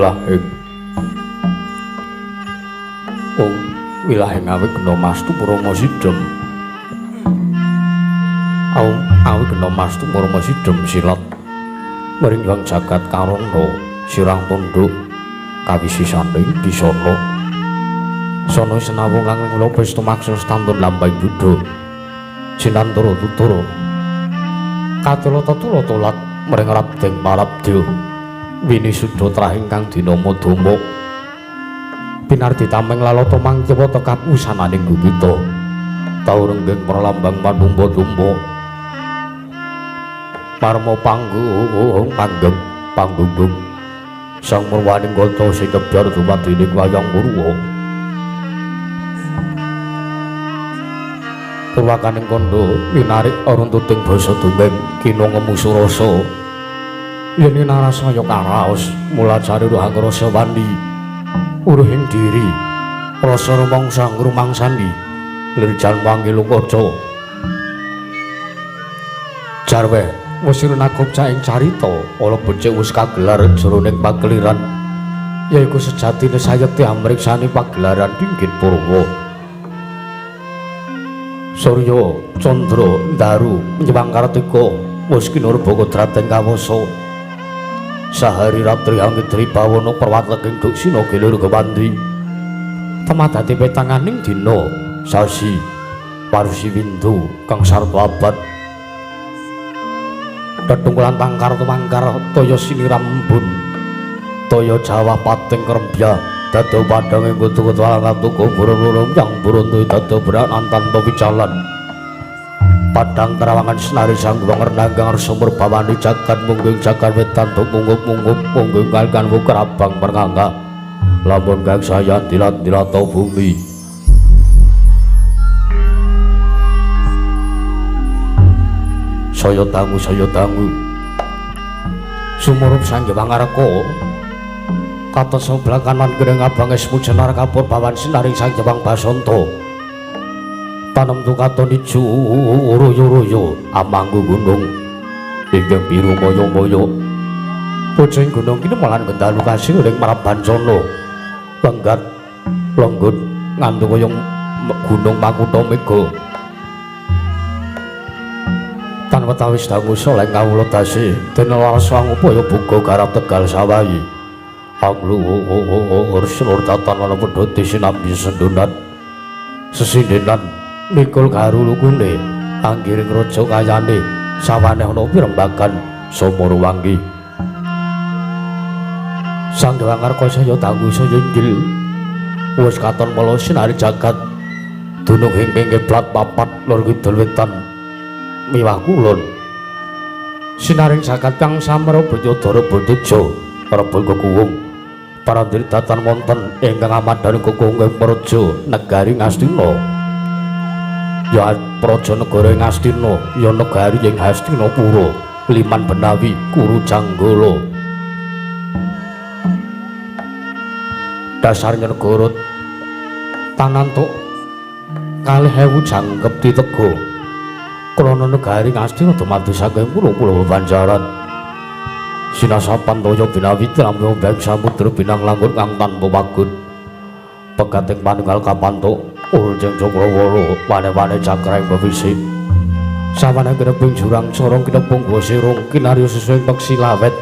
Wilahing Om wilahing awigna mastu purama sidhem. Om awigna mastu purama sidhem silat mring yang jagat karana sirang tunduk kawisisaning bisana. Sono senawung kang lopes tumaksa stantun lambang duda. Sinantara tutara katulata tulat mring rabdeng parabdya. Wini sudha trahing kang dinama Dama. Pinardi tameng lalata mangkiwa tekap wusananing gupita. Tau renggeng pralambang manumpa-tumpa. Parma panggung panggeng panggunggung. Sang murwaning kanca sing kebyar dumadining wayang purwa. Purwakaning kandha minarik runtuting basa dongeng kina ngemu surasa. Yen narasaya karaos mulacari rohang rasa wani uruhing diri rasa rumangsa ngrumangsani lirjan wangi lukaca jarwe wis rinakupca ing carita ala becik wis kagelar jroning pageliran yaiku sejatine sayekti amriksani pagelaran Dinggit Purwa. Surya Candra Ndaru nyewang Kartika wis kinurba kodrating kawasa. Sahari ratri angidri bawana perwatleking duksina gilir kewandi. Temadati petanganing dina sasi parusi windu kang sarta abad. Tetungkulan tangkar tumangkar toya sinirambun toya jawah pating krembya dado padhange kutu-kutu alangatuku burung-burung yang burung dado beranan tanpa wicalan. Padang terawangan senari sang renanggang sumur bawani jagat mungging jagat wetan mungup-mungup mungging kalkan wukrabang perngangga lamun kang saya dilat-dilato bumi. Saya dangu saya dangu sumurup Sang Hyang Arka katos sebelah kanan gereng abang esmu jenar kapur bawan sinaring Sang Hyang Basanta. Tanem tukaton ijo royo-royo amanggu gunung ingkang biru moyo-moyo. Pucing gunung kini malan gendalu kasih ring Marabancana lenggat lenggut ngantu kaya gunung Makutha Mega. Tan wetawis dangu soleh kawula dasi dene warsa angupaya buga garap Tegal sawahi. Angluhur selur tatan ana pedhoti sinambi sendunan sesindenan mikul garu lukune anggiring raja kayane sawane ana pirembagan sumur wangi. Sang Hyang Arka saya dangu saya inggil wis katon mala sinari jagat dunung ing kiblat papat lor kidul wetan miwah kulon. Sinaring jagat kang samara Banyadara Banteja rebul kekuwung parandiri datan wonten ingkang amadhani kekuwung ing praja negari Ngastina. Ya praja negara ing Ngastina ya negari ing Hastinapura Liman Benawi Kuru Janggala. Dasarnya negara tanantuk 2.000 jangkep ditega krana negari Ngastina dumadi saking pulo-pulo bebanjaran. Sinasapan toya binawi tramya beng samudra binang langgut kang tanpa wagut. Pegating panunggal kapantuk urjeng cakrawala wane-wane cakraing bebisi. Sawane kineping jurang corong kinepung gua sirung kinarya sesuai peksi lawet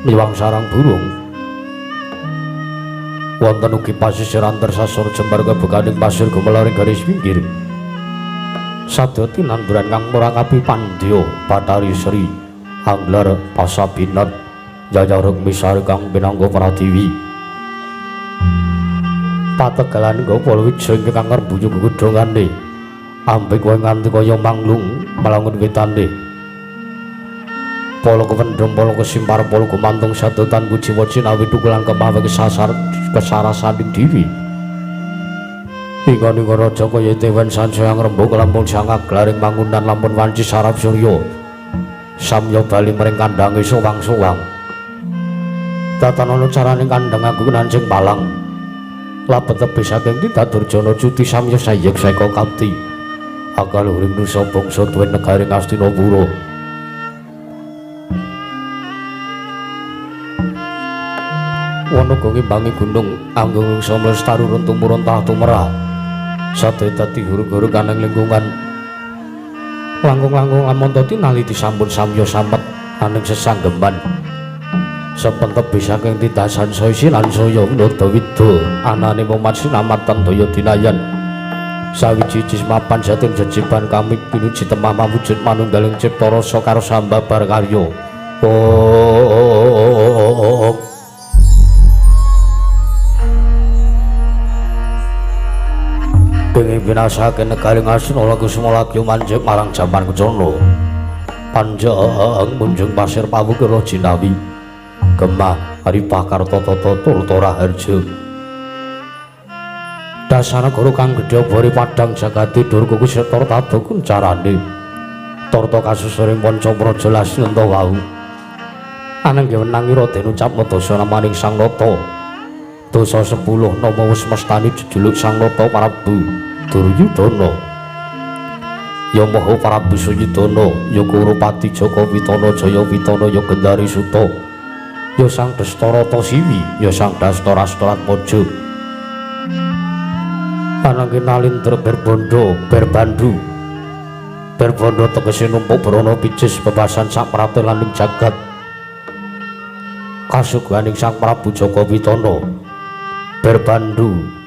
miwang sarang burung. Wonten ugi pasisiran tersasar jembar kebekaning pasir gumelaring garis pinggir. Sadya tinanduran kang murakapi pandya Bathari Sri Anglar Pasabinat Jaya Rukmisari kang pinangka pratiwi. Pategalan Gopala Wijaya ingkang ngrembuyung gegedhongane ambek kowe nganti kaya manglung melangun witane. Pala kewendhem pala kesimpar pala gumantung sadotan kujiwa cinawi tukulan kemawe kesasar kesarasaning diri. Ingon-ingon raja kaya dewan sansaya ngrembug lampun sang aglaring mangunan lampun wanci sarap surya. Samya bali mring kandhange sowang-sowang. Tatan ana carane kandhang aku nancing palang. Labet tebih saking Tindak Durjana cuti samya sayek seka kapti. Akal huring nusa bangsa duwe negari Ngastinapura. Wana ngimbangi gunung anggung samlestaru tumurun tah tumerah. Sadaya dadi hurug-hurug aneng lingkungan. Langkung-langkung lamun tinali disampun samya samet aning sesanggeman. Sepentep saking tindasan saya silan saya winada wida anane momat sinamatan daya dinayan. Sawiji jismapan jatim jejiban kami pinuji temah mawujud manunggaling cipta rasa karo sambabar karya. Oh. Kenging binasake negari Ngastina Kusuma lagi manjing marang jaman kencana. Panjang munjung pasir pawukira jinawi. Gemah Aripah Kartata Turta Raharja. Dasanagara kang gedhe bori padhang jagate durga kusetara tata kuncarane. Tarta kasusuring panca praja Lasnanta wau. Ananging wenang ira den ucapna dasa namaning Sang Nata. Dasa 10 nama wis mestani jejuluk Sang Nata Prabu Duryudana. Ya Maha Prabu Suyudana, ya Kurupati Jaka Witana Jaya Witana, ya Gendari Suta, ya Sang Dastarata Siwi, ya Sang Dastarastratmaja. Ananging nalindra berbondo berbandu. Berbondo tegese numpuk brana picis bebasan sak pratelan ing jagat. Kasuganing Sang Prabu Jaka Witana. Berbandu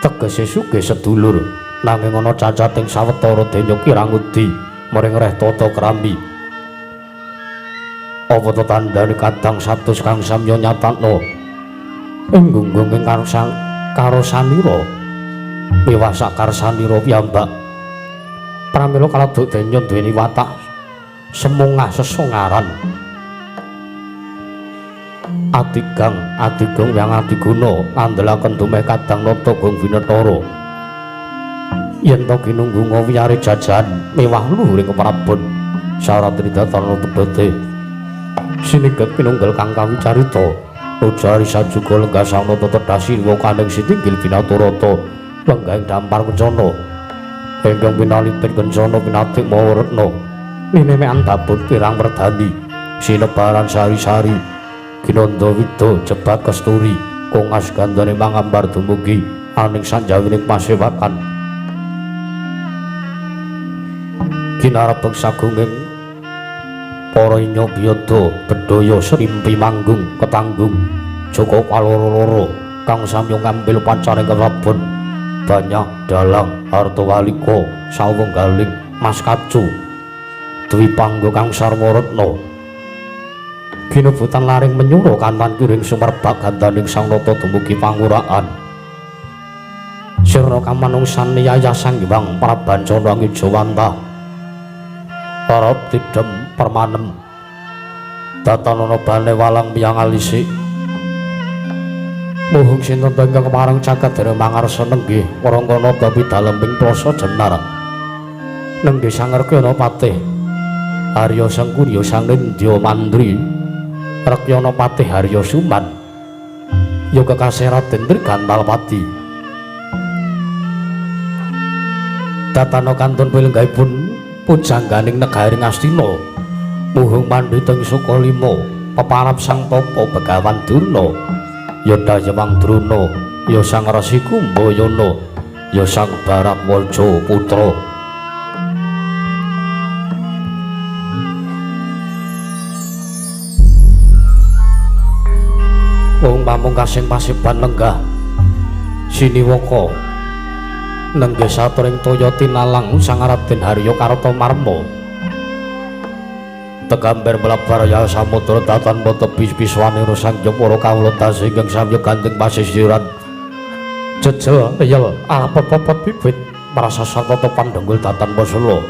tegese sugih sedulur, nanging ana cacating sawetara denya kirangudi mring reh tata krami. Apa ta tandane kadang satus kang samya nyatakna ing gunggung ing karosanira miwah sakarsanira piyambak. Pramila kaladuk denya duweni watak semungah sesongaran. Adigang adigung yang adiguna ngandelaken dumeh kadang nata gong winetara. Yen to ginunggu ngowiyare jajan mewah luhuring keprabon syarat tridatana pedhote siniget pinunggal kang kawicarita ujari sajuga lenggah sang nata tedhasi kaning sitinggil binaturata lenggahing dampar kencana ingkang pinalipin kencana pinatik mawa retna nineme andaput pirang werdani sinebaran sari-sari ginanda wida jebat kesturi kongas gandane mangambar dumugi aning sanjawining pasewakan ginarep sagunging para inya biyada bedhaya srimpi manggung ketanggung jaka paloro-loro kang samya ngambil pancare keprabon banyak dalang harta walika sawenggaling mas kacu dwipangga kang sarwa retna ginebutan laring menyura kantan kiring sumerbak gandaning Sang Nata dumugi panguraan sirna kamanungsan yayah Sang Hyang Prabancana Ngijawantah arep tidhem permanem datanana bane walang miyang alisik muhung sinten ingkang marang jagat dene mangarsa nenggih warangkana babi dalem ing plasa jenar nenggih Sangerkyana patih Arya Sengkuni Sang Nindya Mandri Rekyana patih Arya Suman ya kekasih Raden Trigantalpati datana kantun pilenggahipun pujangganing negari Ngastina muhung pandhita ing Sukalima peparap Sang Tapa Begawan Durna ya Dayang Drona ya Sang Resi Kumbayana ya Sang Barakwaja Putra. Wong pamungkasing pasiban lenggah siniwaka nenggih saturing toya tinalang Sang Raden Harya Kartamarma tegambar mlebar ya samudra datan tebi piswanira sang para kawula tasih ingkang samya gandeng pasisiran jejel yel arep-pepet bibit marasa satata pandhenggul datan pasela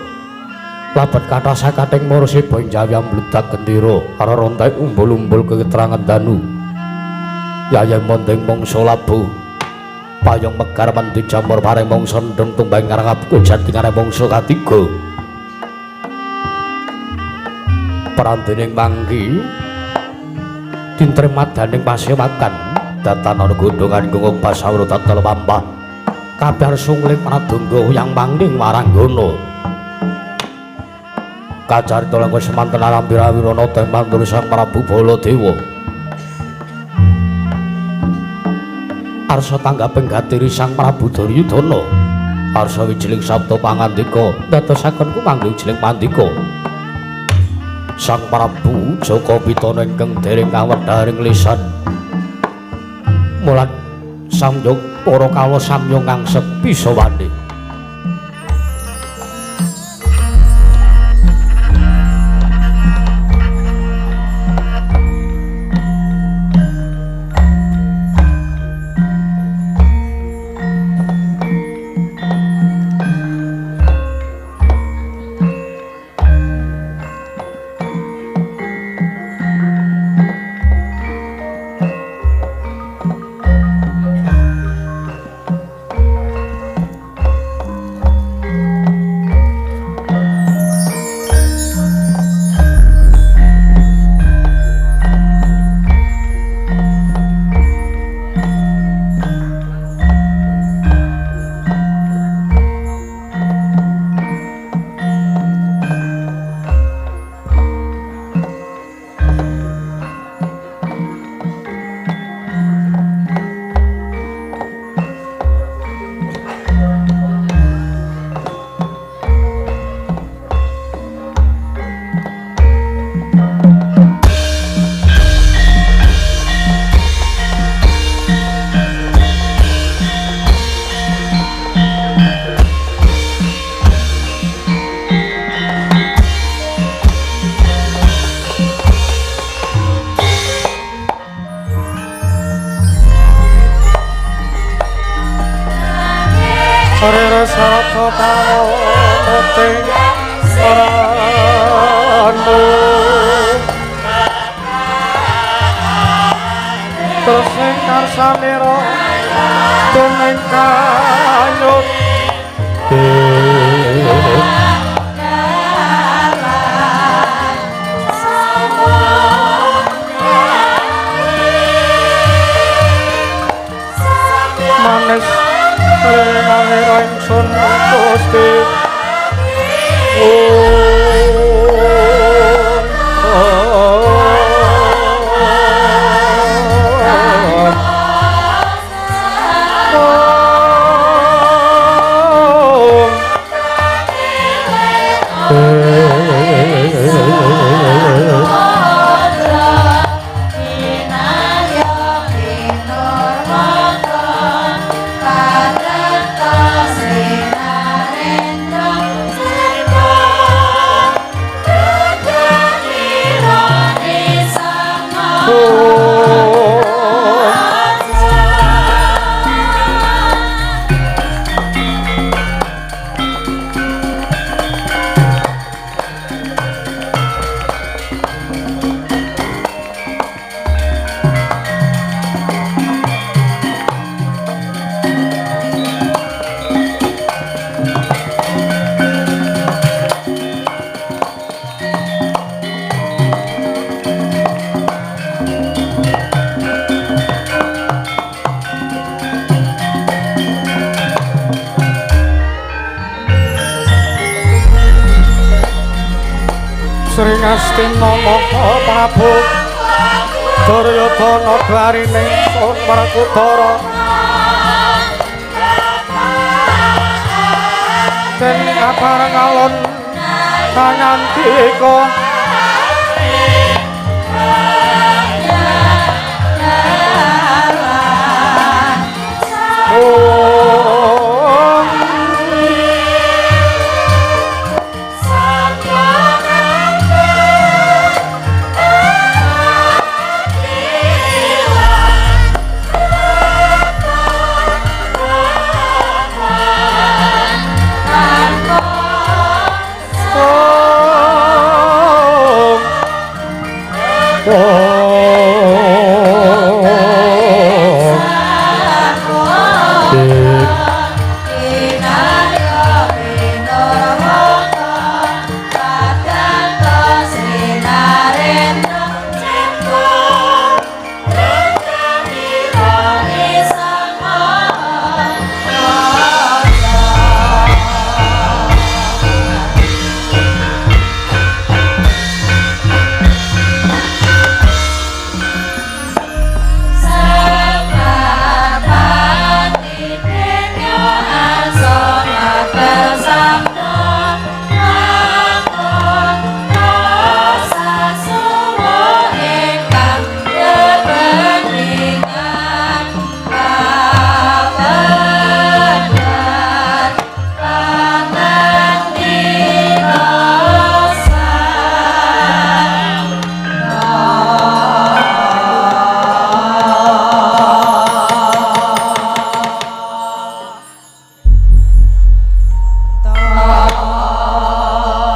labet kathah sakating marasiba ing jawi ambludak gendera arerontek umbul-umbul keterangan danu yayeng mondeng mangsa labuh payung megar mendhi jamur pareng mangsa ndeng tumbang karang abku jati karang mangsa katiga perandening mangki tintremadaning pasewakan datan ana gondhongan gunggung sawra tatal pampah kabar sungling pradangga yang mangning waranggana kacarita langkung semanten arambi rawirana teng mantur Sang Prabu Baladewa. Arsa tanggaping gatiri Sang Prabu Duryudana. Arsa wijiling sabda pangandika ndadosaken kumanggi wijiling pandika. Sang Prabu Jaka Pitana ingkang dereng kawedharing lisan. Mulat samyog para kawula samya ngangsep bisa wani. Sri Ngastina Maha Prabu Duryudana glarine Sun Werkudara Den kabareng alun kangandika Oh.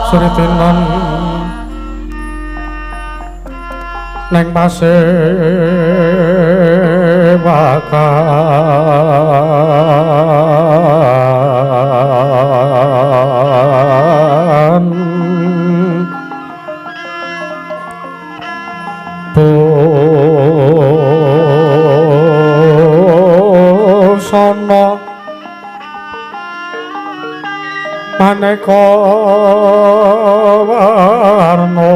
Suritinan neng pasewakan busana maneka warna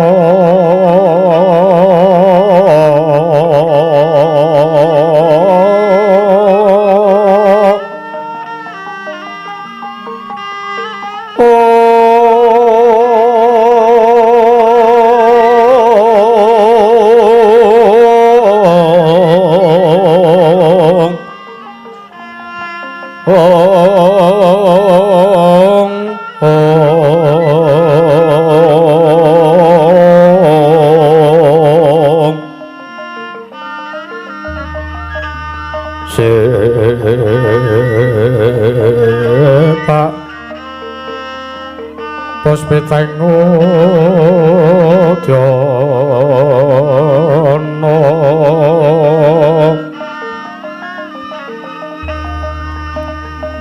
Sepak Puspiteng Udyana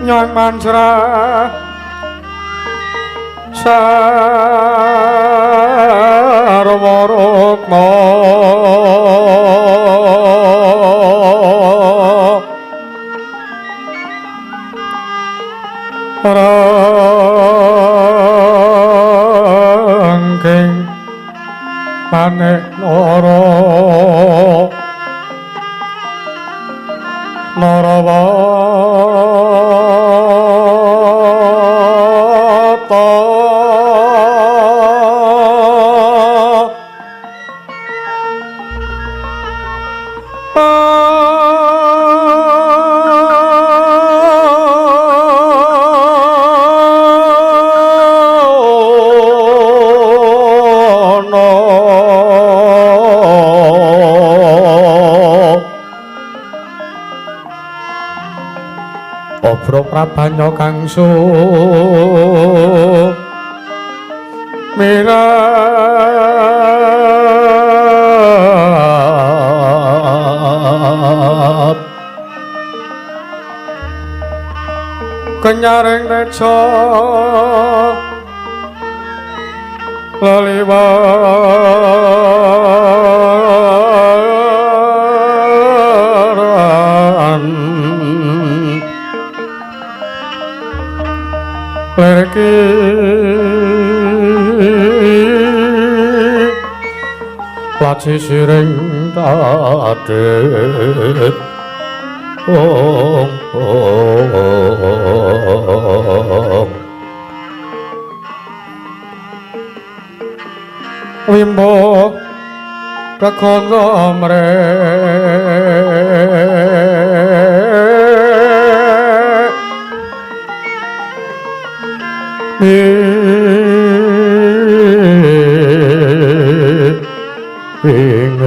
Nyang manjra Sarwa rukma Rangking manik nara Narawata Obro prabanya kangsu mirap kenyaring reca leliwaran lerki laci siring tadit ong ong wimbo rekondo mre ingin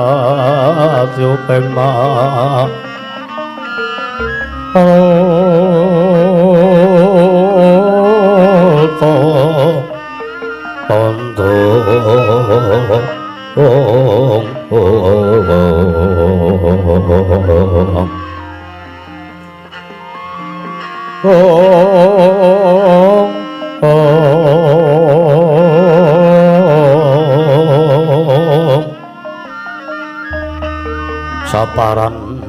kadyo pema roto tondo ong ong ong ong saparan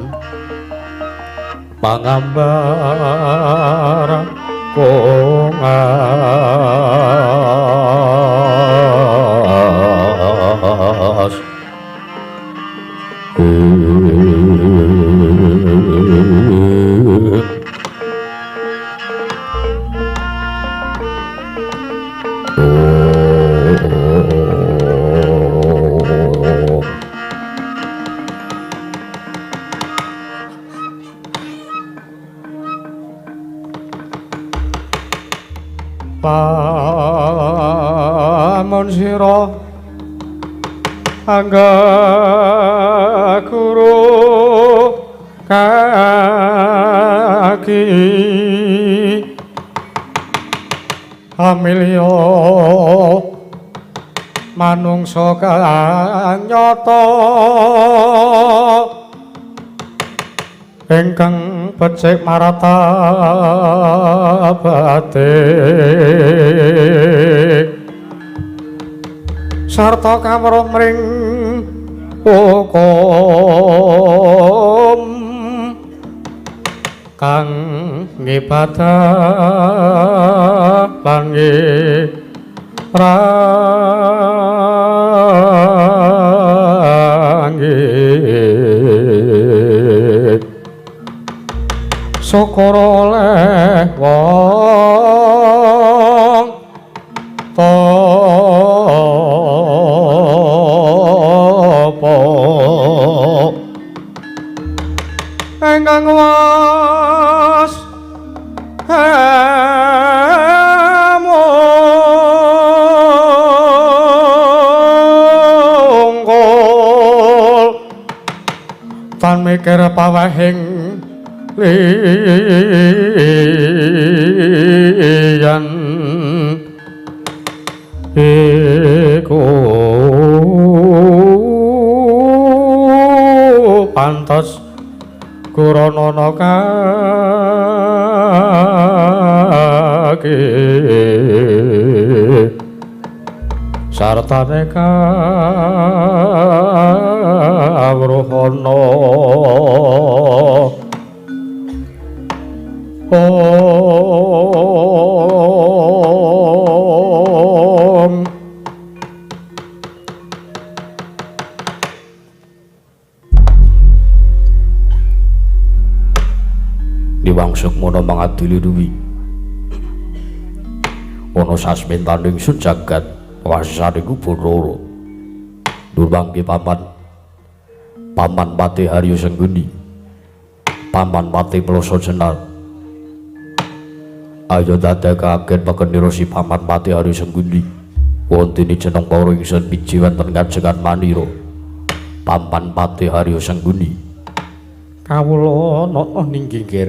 pangambar kongas Angga guru kaki amilya manungsa kang nyata ingkang becik martabate sarta kawruh mring hukum kang ngibadah lan ngirangi syukur oleh wong topo ingkang was mungkul tan mikir pawehing liyan iku pantes kuranana kaki sartane kawruhana. Om. Diwang Sukmana mangadili duwi ana sasmentaning sun jagat wasane iku Bathara Durmangke paman paman Patih Haryo Sengguni, paman Patih Ploso Jenar. Ayo dadekaken pekenira si paman Patih Haryo Sengguni wontene jeneng para ingsun biji wonten kajengan manira paman Patih Haryo Sengguni. Kawula nata ninggi nggih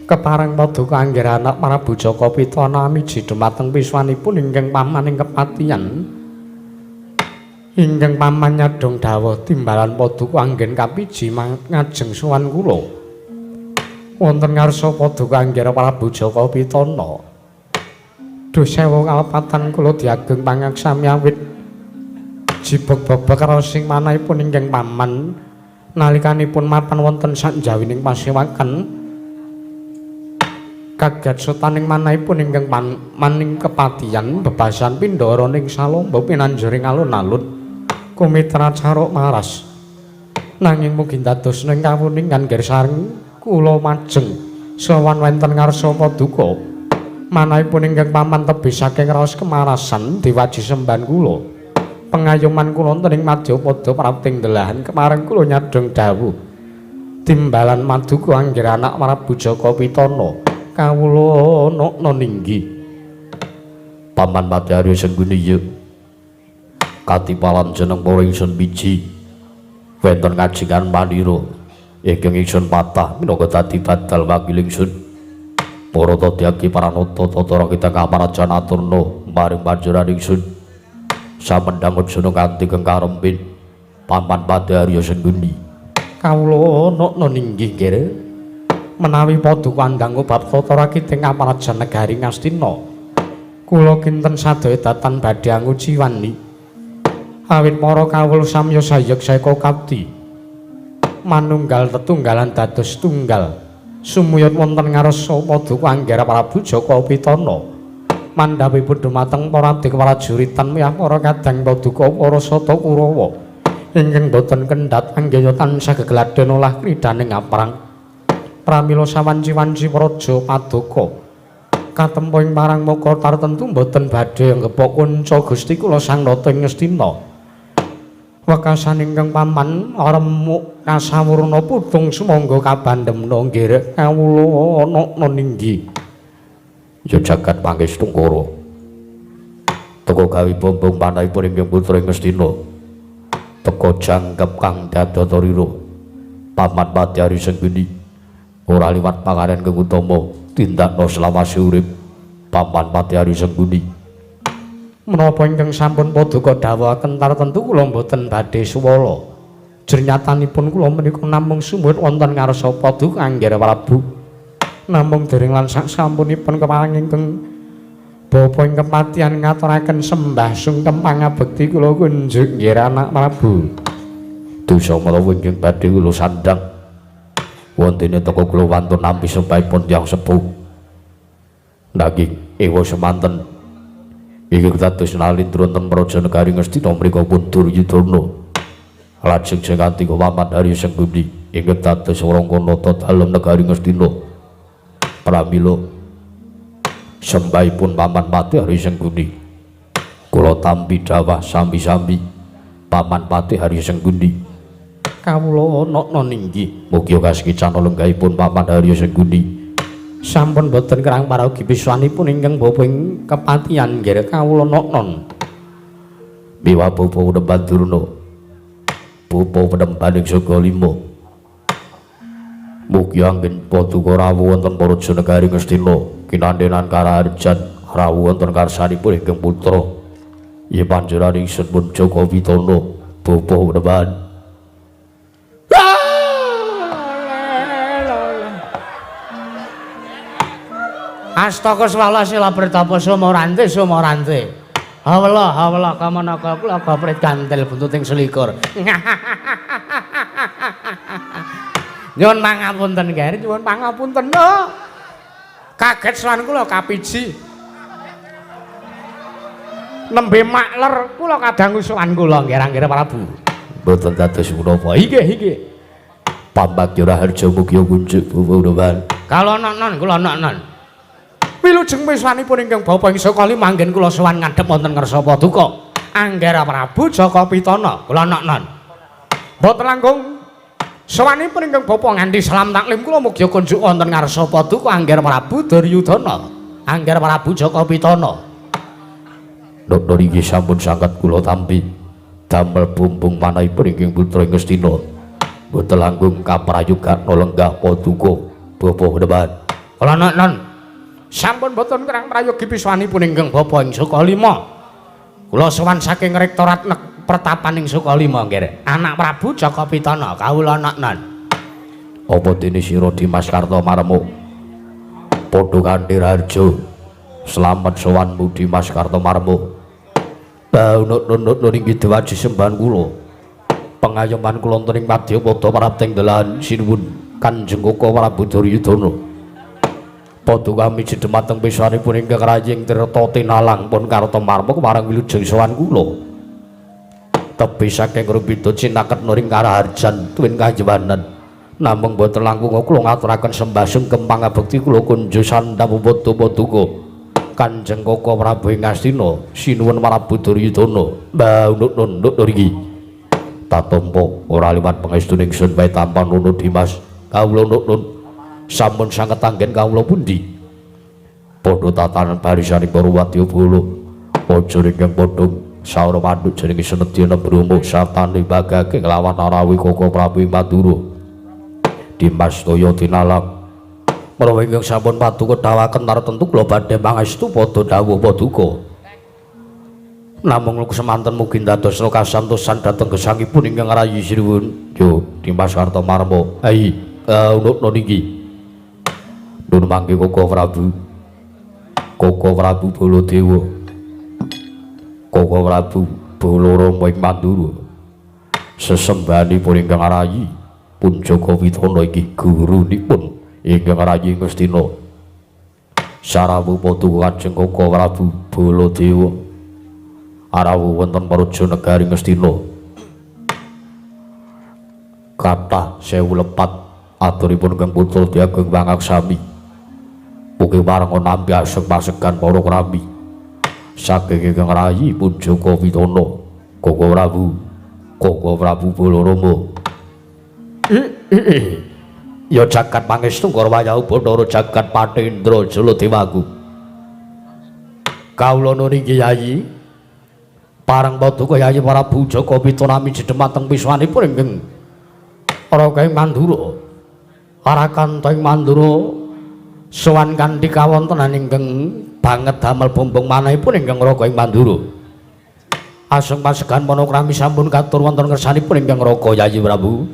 kepareng paduka anggir anak Prabu Jaka Pitana miji dumateng piswanipun ingkang paman ing kepatihan. Ingkang paman nyadhong dawuh timbalan paduka anggen kapiji ngajeng sowan kula. Wonten ngarsa paduka anggir Prabu Jaka Pitana. Duh sewu kalepatan kula diageng pangaksami awit jibeg bebek raosing manahipun ingkang paman nalikanipun mapan wonten sakjawining pasewakan. Kaget sutaning manahipun ingkang maning kepatihan bebasan pindara ning salomba pinanjuring alun-alun kumitra caruk maras. Nanging mugi dados ning kawuningan nggih sareng kula majeng sowan wonten ngarsa paduka. Manahipun ingkang paman tebih saking raos kemarasan diwaji sembahan kula. Pengayoman kula wonten ing madyapada prapting delahan kemareng kula nyadhong dawuh timbalan maduka anggir anak Prabu Jaka Pitana. Kawula nokna ninggi paman Patih Haryo Sengguni ya katipalan jeneng para ingsun biji wonten kajengan manira ingkang ingsun patah minangka dadi badal wakil ingsun para tadyaki paranata tata kita kamarajan aturna maring panjenengan ingsun samendhang ujana kanthi kengkarempin paman Patih Haryo Sengguni. Kawula nokna ninggi nggih menawi paduka andhang bab tata rakiting kamarajan negari Ngastina kula kinten sadaya datan badhe anguciwani awit para kawula samya sayek saeka kapti manunggal tetunggalan dados tunggal sumuyut wonten ngarsa paduka anggara Prabu Jaka Pitana mandhapipun dumateng para abdi prajuritan miyah para kadang paduka para sata Kurawa ingkang boten kendhat anggaya tansah gegladhen olah kridaning aprang. Pramila sawanci-wanci praja paduka katempo ing parang maka tartentu boten badhe nggepok kunca Gusti kula Sang Nata ing Ngastina. Wekasan ingkang paman remuk kasawurna putung sumangga kabandhemna nggih kawula nokna ninggi. Ya jagat pangestungkara Teka gawe bombong panahipun ingkang putra ing Ngastina. Teka jangkep kang dadatarira. Paman Patih Ari Sengkuni ora liwat pangaran kang utama tindakna selawase urip Paman Patih Ari Sengkuni. Menapa ingkang sampun paduka dawuhaken tartemtu kula mboten badhe suwala. Jernyatanipun kula menika namung sumuwun wonten ngarsa paduka Anggara Prabu. Namung dereng lan sak sampunipun kepareng ingkang bapa ing kepatihan ngaturaken sembah sungkem pangabekti kula kunjuk nggih anak Prabu. Dosa menawa ingkang badhe kula sandhang wontene teka kula wantun nampi sembahipun tiyang sepuh. Nanging ewa semanten ingkang dados nalindra wonten praja negari Ngastina mriku pun Duryudana. Lajeng sing katiga Paman Harya Sengkuni ingkang dados Rangkanata dalem negari Ngastina. Pramila sembahipun Paman Patih Hari Sengkuni kula tampi dawah sami-sami Paman Patih Hari Sengkuni. Kawula ana ninggih mugi kasekicana lenggahipun Paman Harya Sengkuni. Sampun boten kerang paraogi piswanipun ingkang bapa ing kepatihan nggih kawula noknon. Miwah bapa Penemban Durna, bapa Penemban ing Saka Lima, mugi anggen paduka rawuh wonten praja negari Ngastina kinandenan karaharjan rawuh wonten karsanipun ingkang putra ya panjenengan ingsun pun Jaka Pitana bapa Penemban. Astaka swala sila pertapa sumorante sumorante. Hawela hawela kamanaka kula gaprit gantel buntuting selikur. Nyuwun pangapunten Ger, nyuwun pangapunten. Oh. Kaget sowan kula kapiji. Nembe makler kula kadangu sowan kula nggih Anggara Prabu. Mboten dados menapa. Inggih inggih. Pambagya Raharja mugi kunjuk Bapak. Kula nonon kula nonon. Wilujeng miswanipun ingkang bapa ing Sakali manggen kula sowan ngadhep wonten ngarsa paduka. Anggara Prabu Jaka Pitana kula nonon. Mboten langkung sowanipun ingkang bapa nganti salam taklim kula mugi kunjuk wonten ngarsa paduka Anggara Prabu Duryudana. Anggara Prabu Jaka Pitana. Nokno niki sampun sanget kula tampi damel bumbung manahipun ingkang putra ing Ngastina. Mboten langkung kaprayogana lenggah paduka bapa Penemban. Kula nonon. Sampun boten kerang prayogi piswanipun ingkang bapa ing Sukalima. Kula sowan saking rektorat pertapan ing Sukalima nggih. Anak Prabu Jaka Pitana kawula nonon. Apa dene sira Dimas Kartomarmo? Padha kanthi raharja. Slamet sowanmu Dimas Kartomarmo. Bau nut-nut inggih dewaji sembahan kula. Pengayoman kula wonten ing madyapada prapting delahan sinuwun Kanjeng Koko Prabu Duryudana. Paduka miji dumateng piswanipun ingkang raying tirta tinalang pun Kartomarmo kemarang wilujeng sowan kula. Tebih saking rubida cinaket nuring karaharjan tuwin kajewanan. Namung boten langkung kula ngaturaken sembah sungkem pangabekti kula kunjuk sandhap padha paduka. Kanjeng Koko Prabu ing Ngastina sinuwun Prabu Duryudana. Mbah nut-nut niki. Tatampa ora liwat pangestu ingsun bae tampa nono Dimas. Kawula nut-nut sampun sanget anggen kawula pundi padha tatanan barisaning para wadyabala aja ingkang padha saura panduk jenenge Senedya Brahma satane bagake nglawan arawi Koko Prabu Madura Dimas Toya tinalang menawa ingkang sampun paduka dawuhaken tartemtu kula badhe pangestu padha dawuh paduka namung semanten mugi dados kasantosan dhateng gesangipun ingkang rayi sinuwun yo Dimas Kartomarmo ai unukna niki nun mangke Koko Prabu Koko Prabu Baladewa Koko Prabu Balarama ing Mandura sesembahanipun ingkang rayi pun Jaka Pitana inggih gurunipun ingkang rayi Ngastina sarawuh paduka Kanjeng Koko Prabu Baladewa arawuh wonten praja negari Ngastina kathah sewu lepat aturipun Kang Putra Diagung Pangaksami mugi parenga nampi aseg-asegan para krami saking ingkang rayi pun Jaka Pitana Koko Prabu Koko Prabu Balarama ya jagat pangestu Karwaya Bathara jagat Patendra Jaladewaku kawula niki Yayi Pareng paduka Yayi Prabu Jaka Pitana miji dhumateng piswanipun ingkang Raga ing Mandura. Arakanta ing Mandura sowan kanthi kawontenan ingkang banget damel bumbung manahipun ingkang Raga ing Mandura. Aseng pasegan panakrami sampun katur wonten ngersanipun ingkang Raga Yayi Prabu.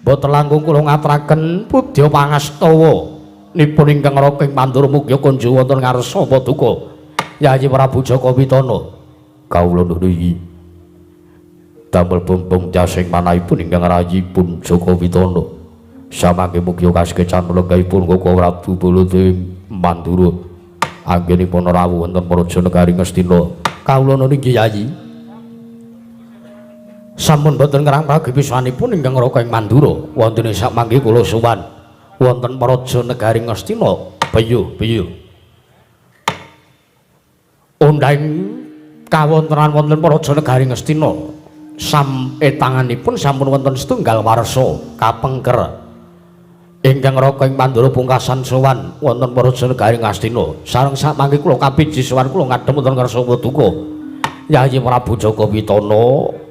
Boten langkung kula ngaturaken pudya pangastawa nipun ingkang Raga ing Mandura mugi kunjung wonten ngarsa paduka Yayi Prabu Jaka Pitana. Kawula nuwun iki damel bumbung jasing manahipun ingkang rayipun Jaka Pitana. Samangke mugi kasekecan lenggahipun Koko Prabu Baladewa Mandura anggenipun rawuh wonten Praja Negari Ngastina. Kawula nuwun inggih Yayi. Sampun boten ngerang pragi pisanipun ingkang Raga ing Mandura wonten sak mangke kula sowan wonten Praja Negari Ngastina. Piyuh-piyuh undhahing kawontenan wonten Praja Negari Ngastina sametanganipun sampun wonten setunggal warsa kapengker ingkang Raga ing Mandura pungkasan sowan wonten Praja Negari Ngastina. Sareng samangke kula kapiji sowan kula ngadhep wonten ngarsa paduka Yayi Prabu Jaka Pitana.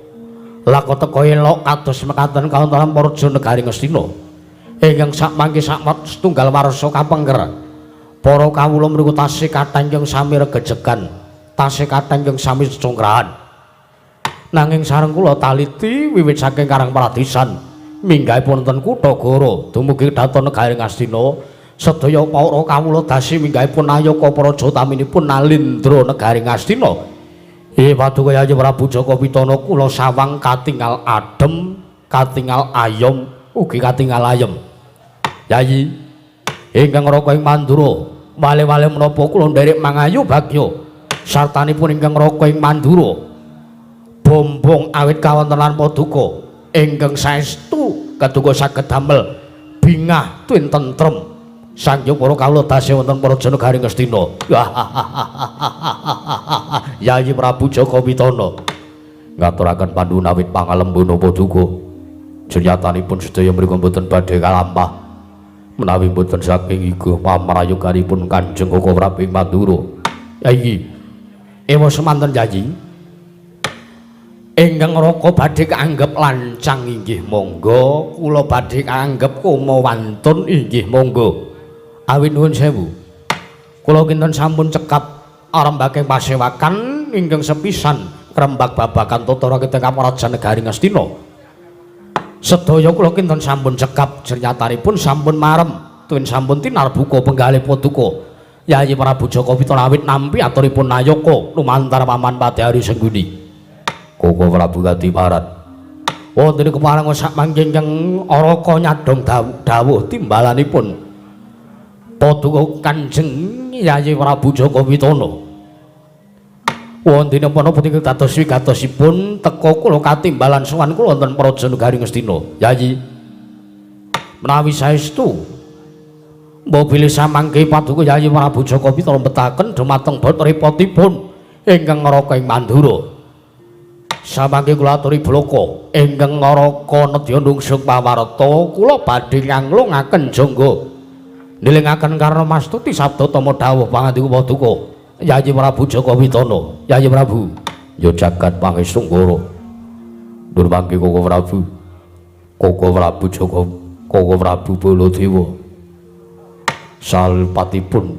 Lako teka elok kados mekaten kawontenan Praja Negari Ngastina ingkang sakmangke setunggal warsa kapengker. Para kawula mriku tasih kathah ingkang sami regejegan, tasih kathah ingkang sami congkrahan. Nanging sareng kula taliti wiwit saking Karang Pradisan minggahipun wonten kutha Goro dumugi dhateng Negari Ngastina, sedaya para kawula dasi minggahipun nayaka praja utaminipun Nalindra Negari Ngastina. Paduka Yayi Prabu Jaka Pitana kula sawang katingal adem, katingal ayom, ugi katingal ayem. Yayi ingkang Raga ing Mandura, wale-wale menapa kula nderek mangayu bagya sartanipun ingkang Raga ing Mandura. Bombong awit kawontenan paduka ingkang saestu keduga saged damel bingah tuwin tentrem. Sanghyang para kawula tasih wonten Praja Negari Ngastina. Yayi Prabu Jaka Pitana ngaturaken panuwun awit pangalembana paduka. Jenyatanipun sedaya mriku mboten badhe kalampah menawi mboten saking iga pamrayoganipun Kanjeng Koko Prabu ing Mandura. Yayi, ewa semanten Yayi. Ingkang Raka badhe kaanggep lancang inggih monggo, kula badhe kaanggep koma wantun inggih monggo. Awit nuwun sewu. Kula kinten sampun cekap arembaking pasewakan ingkang sepisan krembag babagan tata rakita Praja Negari Ngastina. Sedaya kula kinten sampun cekap jernyatanipun sampun marem tuwin sampun tinarbuka penggalih paduka Yayi Prabu Jaka Pitana awit nampi aturipun nayaka lumantar paman Padhari Sengguni. Koko Prabu Kadiparan wonten kepareng sak mangke ingkang Araka nyadhong dawuh timbalanipun paduka Kanjeng Yayi Prabu Jaka Pitana. Wonten menapa ingkang dados wigatosipun teka kula katimbalan sowan kula wonten Praja Negari Ngastina. Yayi, menawi saestu mbok bilih samangke paduka Yayi Prabu Jaka Pitana mbetaken dhumateng bot repotipun ingkang Raka ing Mandura. Samangke kula aturi blaka ingkang Raka nedya nungsung pawarta kula badhe nganglungaken jangga nilingaken karna mastuti sabda tama dawuh pangandika paduka Yayi Prabu Jaka Pitana. Yayi Prabu ya jagat pangestu-nggara nur mangke Koko Prabu, Koko Prabu Jaka, Koko Prabu Baladewa salpatipun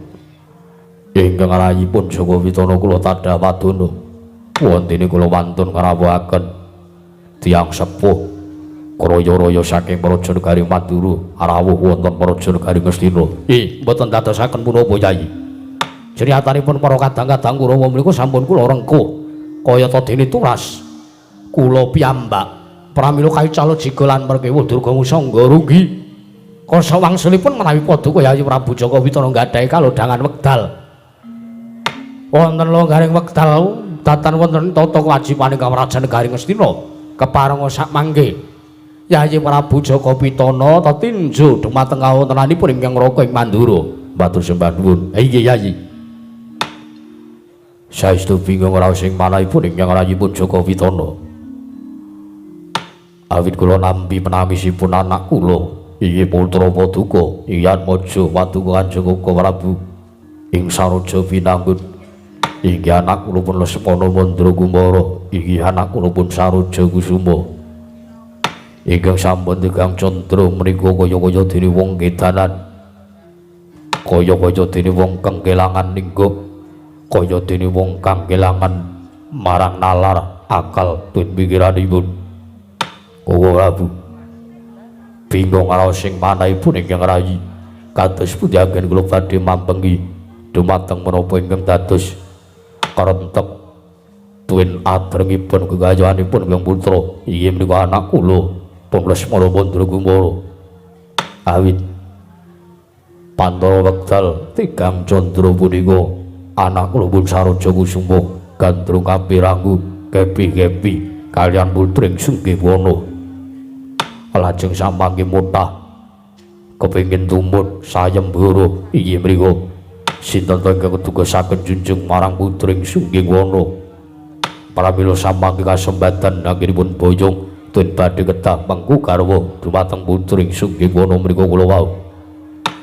ingkang rayipun Jaka Pitana kula tadha padana wontene kula wantun ngrawuhaken tiyang sepuh kraya-raya saking Praja Negari Mandura rawuh wonten Praja Negari Ngastina. Mboten dadosaken punapa Yayi. Jeriatanipun para kadang-kadang Kurawa menika sampun kula rengkuh kayata dene turas kula piyambak pramila kaical jiga lan merkewuh durga ngusangga runggi. Kasa wangsulipun menawi paduka Yayi Prabu Jaka Pitana nggadahi kalodhangan wekdal. Wonten longgaring wekdal datan wonten tata kewajibane Praja Negari Ngastina keparenga sak mangke Yayi Prabu Jaka Pitana tetinju dumateng kawontenanipun ingkang Raka ing Mandura. Matur sembah nuwun. Inggih Yayi. Saestu bingung raos ing manahipun ingkang rayipun Jaka Pitana. Awit kula nampi penawisipun anak kula inggih putra paduka Iyatmaja paduka Kanjeng Koko Prabu ing Saraja Binangun. Inggih anak kula pun Lesmana Mandra Kumara, inggih anak kula pun Saroja Kusuma. Ingkang sampun tigang candra menika kaya-kaya dene wong kedanan. Kaya-kaya dene wong kang kelangan ninggo, kaya dene wong kang kelangan marang nalar akal tun pikiranipun. Koko Prabu bingung raos sing manahipun ingkang rayi, kados pundi anggen kula badhe mambengi dumateng menapa ingkang dados karentek tuwin adrengipun gegayuhanipun ingkang putra. Inggih menika anak kula pun Lesmana Mandra Kumara. Awit pantara wekdal tigang candra punika anak kula pun Saroja Kusuma gandrung kapiranggu kepi-kepi kaliyan putring Sunggiwana. Lajeng samangke mutah kepengin tumut sayembara. Inggih mriku sinten ta ingkang ketugasaken junjung marang putring Sunggiwana. Pramila samangke kasembatan anggenipun boyong tun badhe kedah mengku garwa dumateng putring Sunggiwana mriku kula wau.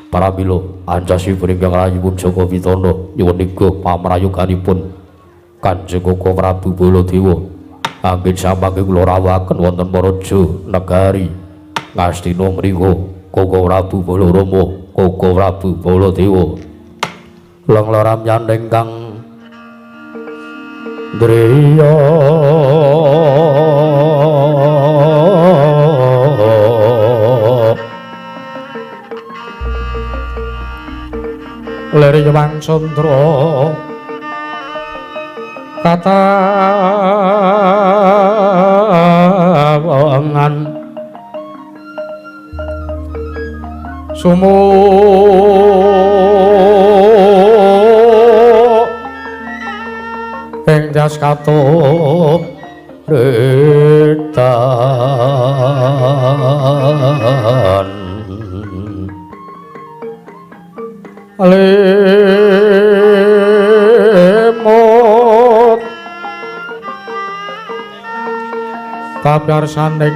Pramila ancasipun ingkang rayipun Jaka Pitana nyuwun niga pamrayoganipun Kanjeng Koko Prabu Baladewa anggen samangke kula rawuhaken wonten Paraja Negari Ngastina mriku Koko Prabu Balarama, Koko Prabu Baladewa. Lengloram ingkang driya lir Hyang Candra katawangan sumu ing jas katup retan lemot kapyarsaning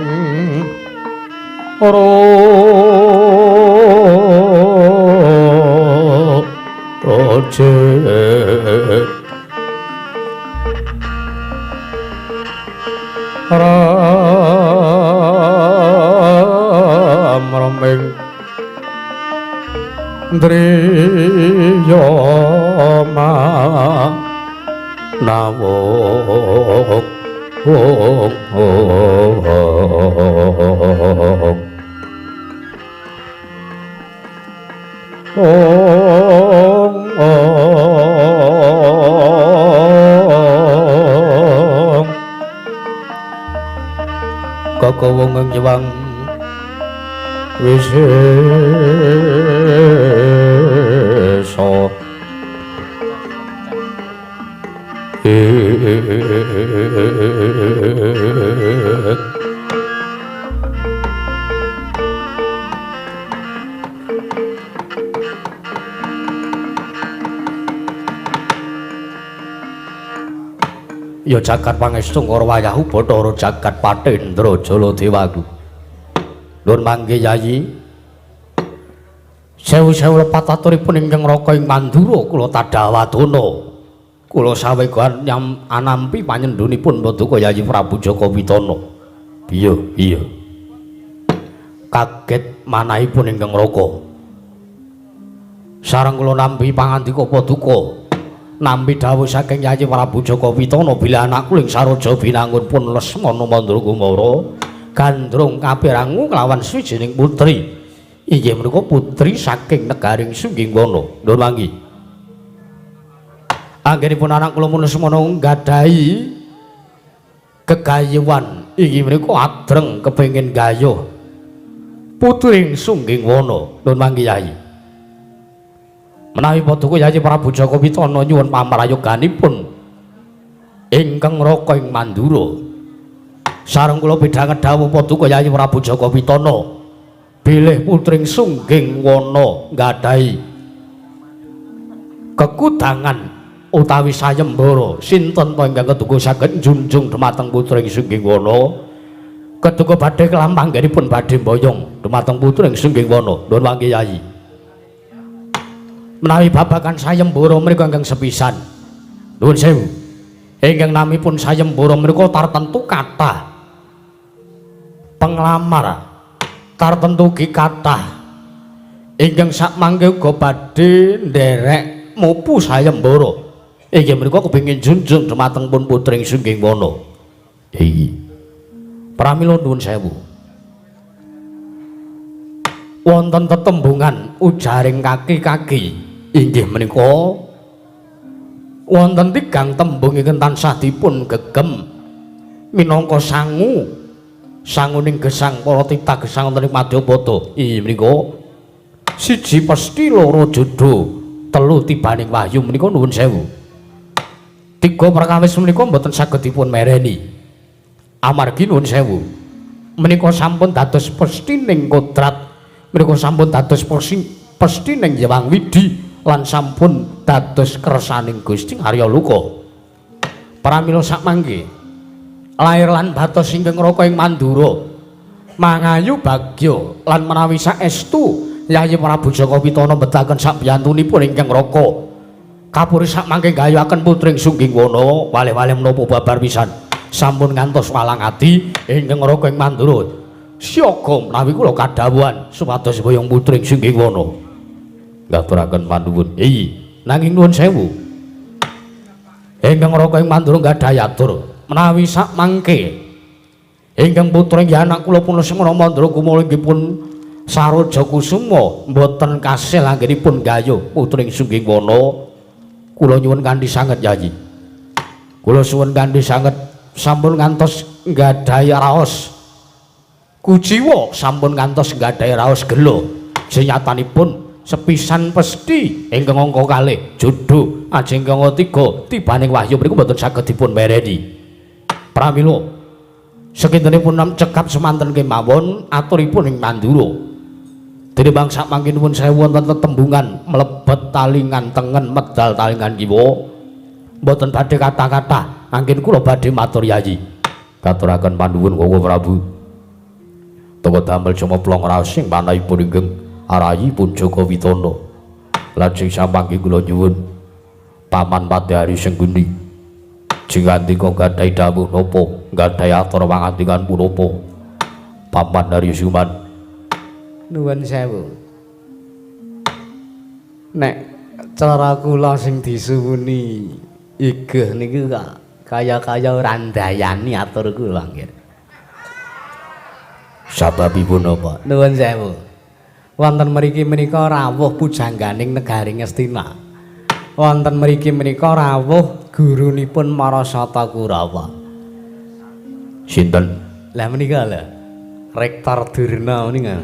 roje ram raming driya manawung ong ong ong koko wong nyewang wisesa Ya jagat pangestu karo wayahu Bathara jagat Patendra Jaladewaku. Nuwun mangke Yayi. Sewu-sewu lepat aturipun ingkang raka ing Mandura kula tadhawadana. Kula sawegan anampi panyendhunipun Paduka Yayi Prabu Jaka Pitana. Iya, iya. Kaget manahipun ingkang raka. Sareng kula nampi pangandika Paduka. Nampi dawuh saking Yayi Prabu Jaka Pitana bilih anak kula ing Saroja Binangun pun Lesmana Mandra Kumara gandrung kapirangu kelawan swijining putri. Inggih menika putri saking negaring Sunggingwana. Nuwun manggi. Anggenipun anak kula pun Lesmana nggadahi gegayuhan inggih menika adreng kepengin gayuh putri Sunggingwana. Nuwun manggi Yayi. Menawi Paduka Yayi Prabu Jaka Pitana nyuwun pamrayoganipun ingkang raka ing Mandura. Sareng kula pidhanget dawuh Paduka Yayi Prabu Jaka Pitana bilih putring Sunggingwana nggadahi kekudangan utawi sayembara sinten ta ingkang keduga saged njunjung dumateng putring Sunggingwana keduga badhe kelampanggenipun badhe mboyong dumateng putring Sunggingwana. Nuwun mangke Yayi. Menawi babagan sayembara menika ingkang sepisan Nuwun sewu. Ingkang namipun sayembara menika tartentu kathah penglamar, tartentu ugi kathah ingkang sakmangke uga badhe nderek mupu sayembara. Inggih menika kepengin junjung dumateng pun putring Sungging Wana. Iya. Pramila nuwun sewu. Wonten tetembungan ujaring kaki-kaki inggih menika wonten tigang tembung ingkang tansah dipun gegem minangka sangu sanguning gesang para titah gesang wonten ing madyapada. Inggih menika siji pesti, loro jodo, telu tibaning wahyu menika nuwun sewu. Tiga perkawis menika mboten saged dipun mereni. Amargi nuwun sewu. Menika sampun dados pestining kodrat, menika sampun dados pestining Hyang Widi lan sampun dados kersaning Gusti Arya Loka. Pramila sakmangke lair lan batos ingkang Raka ing Mandura mangayu bagya lan menawi saestu Yayi Prabu Jaka Pitana mbetaken sabiyantunipun ingkang Raka kapuri sakmangke gayuhaken putring Sungging Wana waleh-waleh menapa babar pisan sampun ngantos walang ati ingkang Raka ing Mandura. Siaga menawi kula kadhawuhan supados boyong putring Sungging Wana. Ngaturaken panuwun. Iya, nanging nuwun sewu. Ingkang Raka ing Mandura gadhahi atur menawi sakmangke ingkang putra inggih anak kula pun Lesmana Mandra Kumala inggih pun Saroja Kusuma mboten kasil anggenipun gayuh putring Sungging Wana. Kula nyuwun kanthi sanget Yayi. Kula suwun kanthi sanget sampun ngantos nggadahi raos kuciwa, sampun ngantos nggadahi raos gela. Senyatanipun sepisan pesti ingkang angka kalih jodo ajeng angka tiga tibaning wahyu mriku mboten saged dipun mereni. Pramila sekintenipun cekap semanten kemawon aturipun ing Mandura. Dene bangsa mangke nuwun sewu wonten tetembungan mlebet talingan tengen medal talingan kiwa. Mboten badhe kathah-kathah anggen kula badhe matur Yayi. Katuraken panuwun Koko Prabu. Toko damel cumeplong raos sing manahipun ingkang arayipun Jaka Pitana. Lajeng samangke kula nyuwun Paman Padhari Sengguni. Jingandika gadhahi dawuh napa, gadhahi atur pangandikan punapa? Paman Hari Suman. Nuwun sewu. Nek cara kula sing disuwuni igeh niku kok kaya-kaya ora ndayani atur kula nggih. Sababipun napa? Nuwun sewu. Wonten mriki menika rawuh pujangganing negari Ngastina. Wonten mriki menika rawuh gurunipun Marasata Kurawa. Sinten? Lah menika lho. Rektor Durna menika.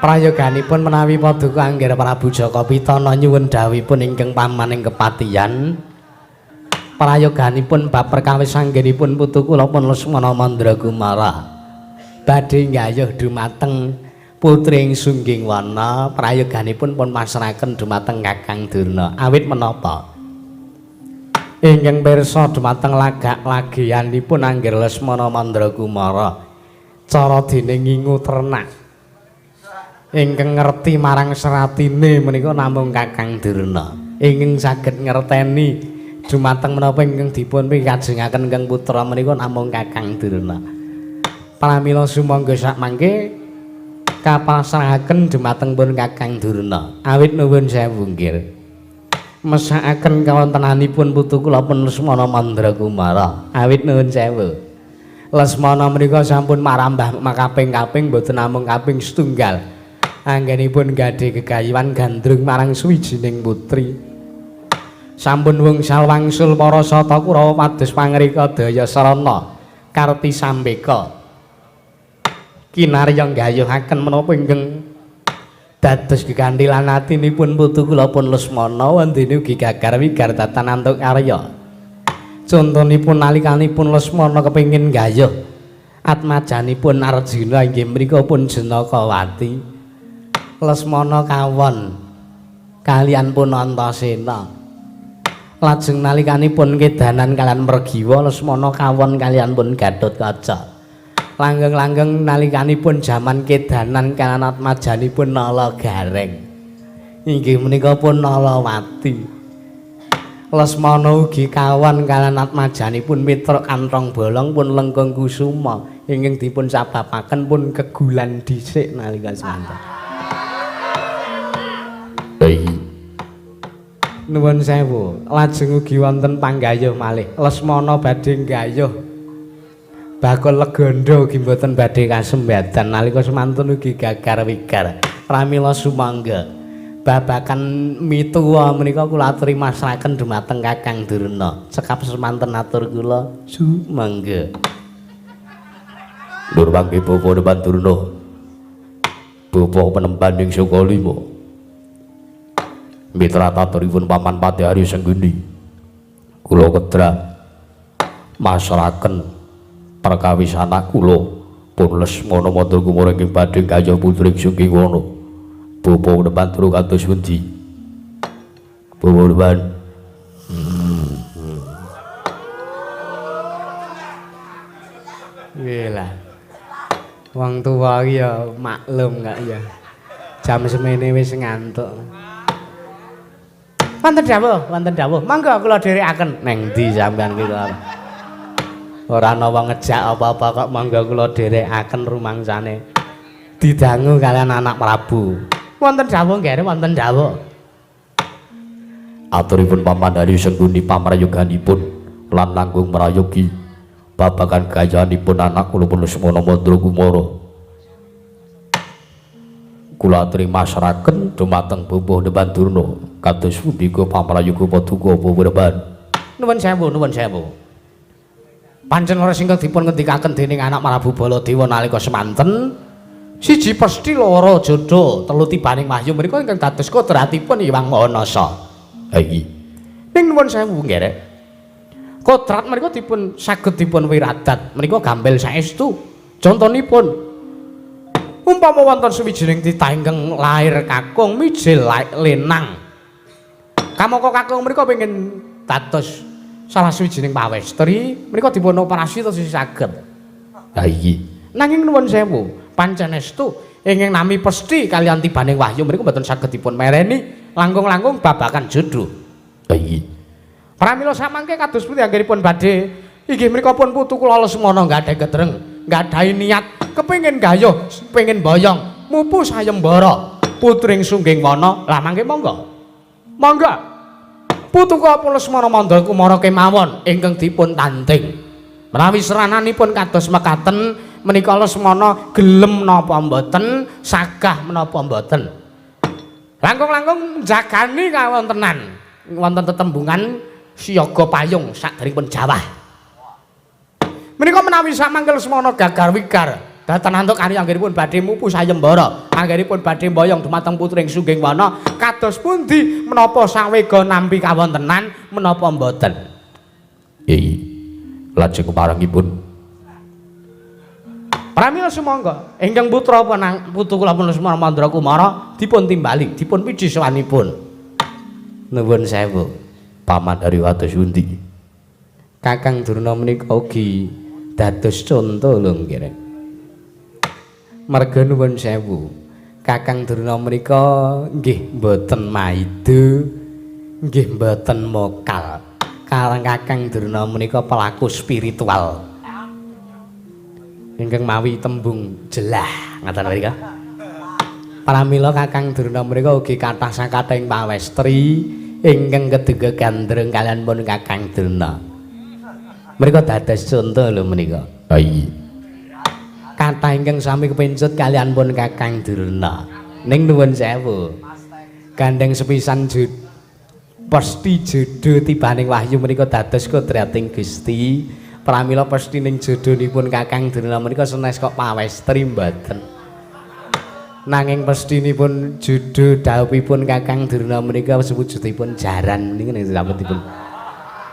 Prayoganipun menawi paduka Angger Prabu Jaka Pitana nyuwun dawuhipun ingkang paman ing kepatihan. Prayoganipun bab perkawis anggenipun putu kula pun Lesmana Mandra Kumara badhe nggayuh dumateng putri ing Sungging Wana. Prayoganipun pun masrahaken dumateng Kakang Durna. Awit menapa ingkang pirsa dumateng lagak lagianipun Angger Lesmana Mandra Kumara cara dene ngingu ternak ingkang ngerti marang seratine menika namung Kakang Durna. Ingkang saged ngerteni dumateng menapa ingkang dipun pikajengaken ingkang putra menika namung Kakang Durna. Pramila sumangga sakmangke kapasrahaken dumateng pun Kakang Durna. Awit nuwun sewu nggih. Mesakaken kawontenanipun putu kula pun Lesmana Mandra Kumara. Awit nuwun sewu. Lesmana menika sampun marambah makaping-kaping mboten namung kaping setunggal. Anggenipun gadhe gegayuhan gandrung marang suwijining putri. Sampun wungsal wangsul para sata Kurawa pados pangrika daya sarana karti sambeka. Kinarya nggayuhaken menapa ingkang dados geganthilan atinipun putu kula pun Lesmana wondene ugi gagar wigar datan antuk karya. Contonipun nalikanipun Lesmana kepengin nggayuh atmajanipun Arjuna inggih mriku pun Janakawati. Lesmana kawon kalian pun Antasena. Lajeng nalikanipun kedanan kalian Mergiwa Lesmana kawon kalian pun Gatotkaca. Langgeng-langgeng nalikanipun jaman kedanan kalian atmajanipun Nala Gareng. Inggih menika pun Nalawati. Lesmana ugi kawan kaliyan atmajanipun Mitra Kanthong Bolong pun Lengkung Kusuma ingkang dipun sababaken pun kegulan dhisik nalika semanten. Nuwun sewu, lajeng ugi wonten panggayuh malih. Lesmana badhe nggayuh bakul legandha ugi mboten badhe kasembadan nalika semanten ugi gagar wigar. Pramila sumangga babakan mituwa menika kula aturi masraken dumateng Kakang Durna. Cekap semanten atur kula sumangga. Nur mangke Bapak Depan Durna. Bapak penemban ing Sukalima. Mitra taturipun Paman Patih Arya Sengguni. Kula kedra masraken perkawis anak kula pun Lesmana Mandra Kumara ingkang badhe gayuh putri Sunggiwana. Bapak Depan Durna kados pundi? Bapak Depan. Nggih lah. Wong tuwa iki ya maklum kak ya. Jam semene wis ngantuk. Wonten dawuh, wonten dawuh. Monggo kula dherekaken. Neng ndi sampean ki kok? Ora ana wong ngejak apa-apa kok monggo kula dherekaken rumangsane. Didangu kalian anak Prabu. Wonten dawuh nggih, wonten dawuh. Aturipun Paman Arya Sengguni pamrayoganipun lan langkung mrayogi babagan gayanipun anak kula pun Lesmana Mandra Kumara. Kula aturi masraken dumateng Bapak Depan Durna kados pundi pamrayoga paduka Bapak Depan. Nuwun sewu, nuwun sewu. Pancen leres ingkang dipun ngendikaken dening anak Prabu Baladewa nalika semanten siji pesthi loro jodho telu tibaning wahyu menika ingkang dados kodratipun Hyang Maha Nasa. Ha iki. Ning nuwun sewu nggih. Kodrat menika dipun saged dipun wiradat menika gambel saestu. Contonipun umpama wonten sawijining titah ingkang lair kakung mijil lenang. Kamangka kakung menika pengin dados salah sawijining pawestri menika dipun operasi terus saged. Ha iki. Nanging nuwun sewu, pancen estu ingkang nami pesthi kaliyan tibaning wahyu menika mboten saged dipun mereni langkung-langkung babagan jodho. Ha iki. Pramila samangke kados pundi anggenipun badhe inggih menika pun putu kula Lesmana nggadahi ketreng, nggadahi niat kepengin gayuh, pengin boyong, mupu sayembara putring Sungging Wana. Lah mangke monggo. Monggo. Putu kula Lesmana Mandra Kumara kemawon ingkang dipun tanding. Menawi serananipun kados mekaten menika Lesmana gelem napa mboten, sagah menapa mboten. Langkung-langkung jagani kawontenan wonten tetembungan siaga payung saderengipun jawah. Menika menawi samangke Lesmana gagar wigar datan antuk karya anggenipun badhe mupu sayembara, anggenipun badhe mboyong dumateng putring Sungging Wana, kados pundi menapa sawega nampi kawontenan menapa mboten? Iya. Lajeng keparengipun pramila sumangga ingkang putra putu kula pun Lesmana Mandra Kumara dipun timbali, dipun piji sowanipun. Nuwun sewu. Paman dari kados pundi? Kakang Durna menika ugi dados conto lho nggih. Merga nuwun sewu. Kakang Durna menika nggih mboten maido, nggih mboten mokal. Karang Kakang Durna menika pelaku spiritual. Ingkang mawi tembung jelah ngaten mrika. Pramila Kakang Durna menika ugi kathah sakathahing pawestri ingkang keduga gandrung kaliyan pun Kakang Durna. Menika dados conto lho menika. Ha iya. Kathah ingkang sami kepencut kaliyan pun Kakang Durna. Ning nuwun sewu. Gandeng sepisan pesti jodho tibaning wahyu menika dados kodrating Gusti. Pramila pesthi ning jodhonipun Kakang Durna menika senes kok pawestri mboten. Nanging pesthinipun jodho dhawuhipun Kakang Durna menika sewujudipun jaran niku ning dipun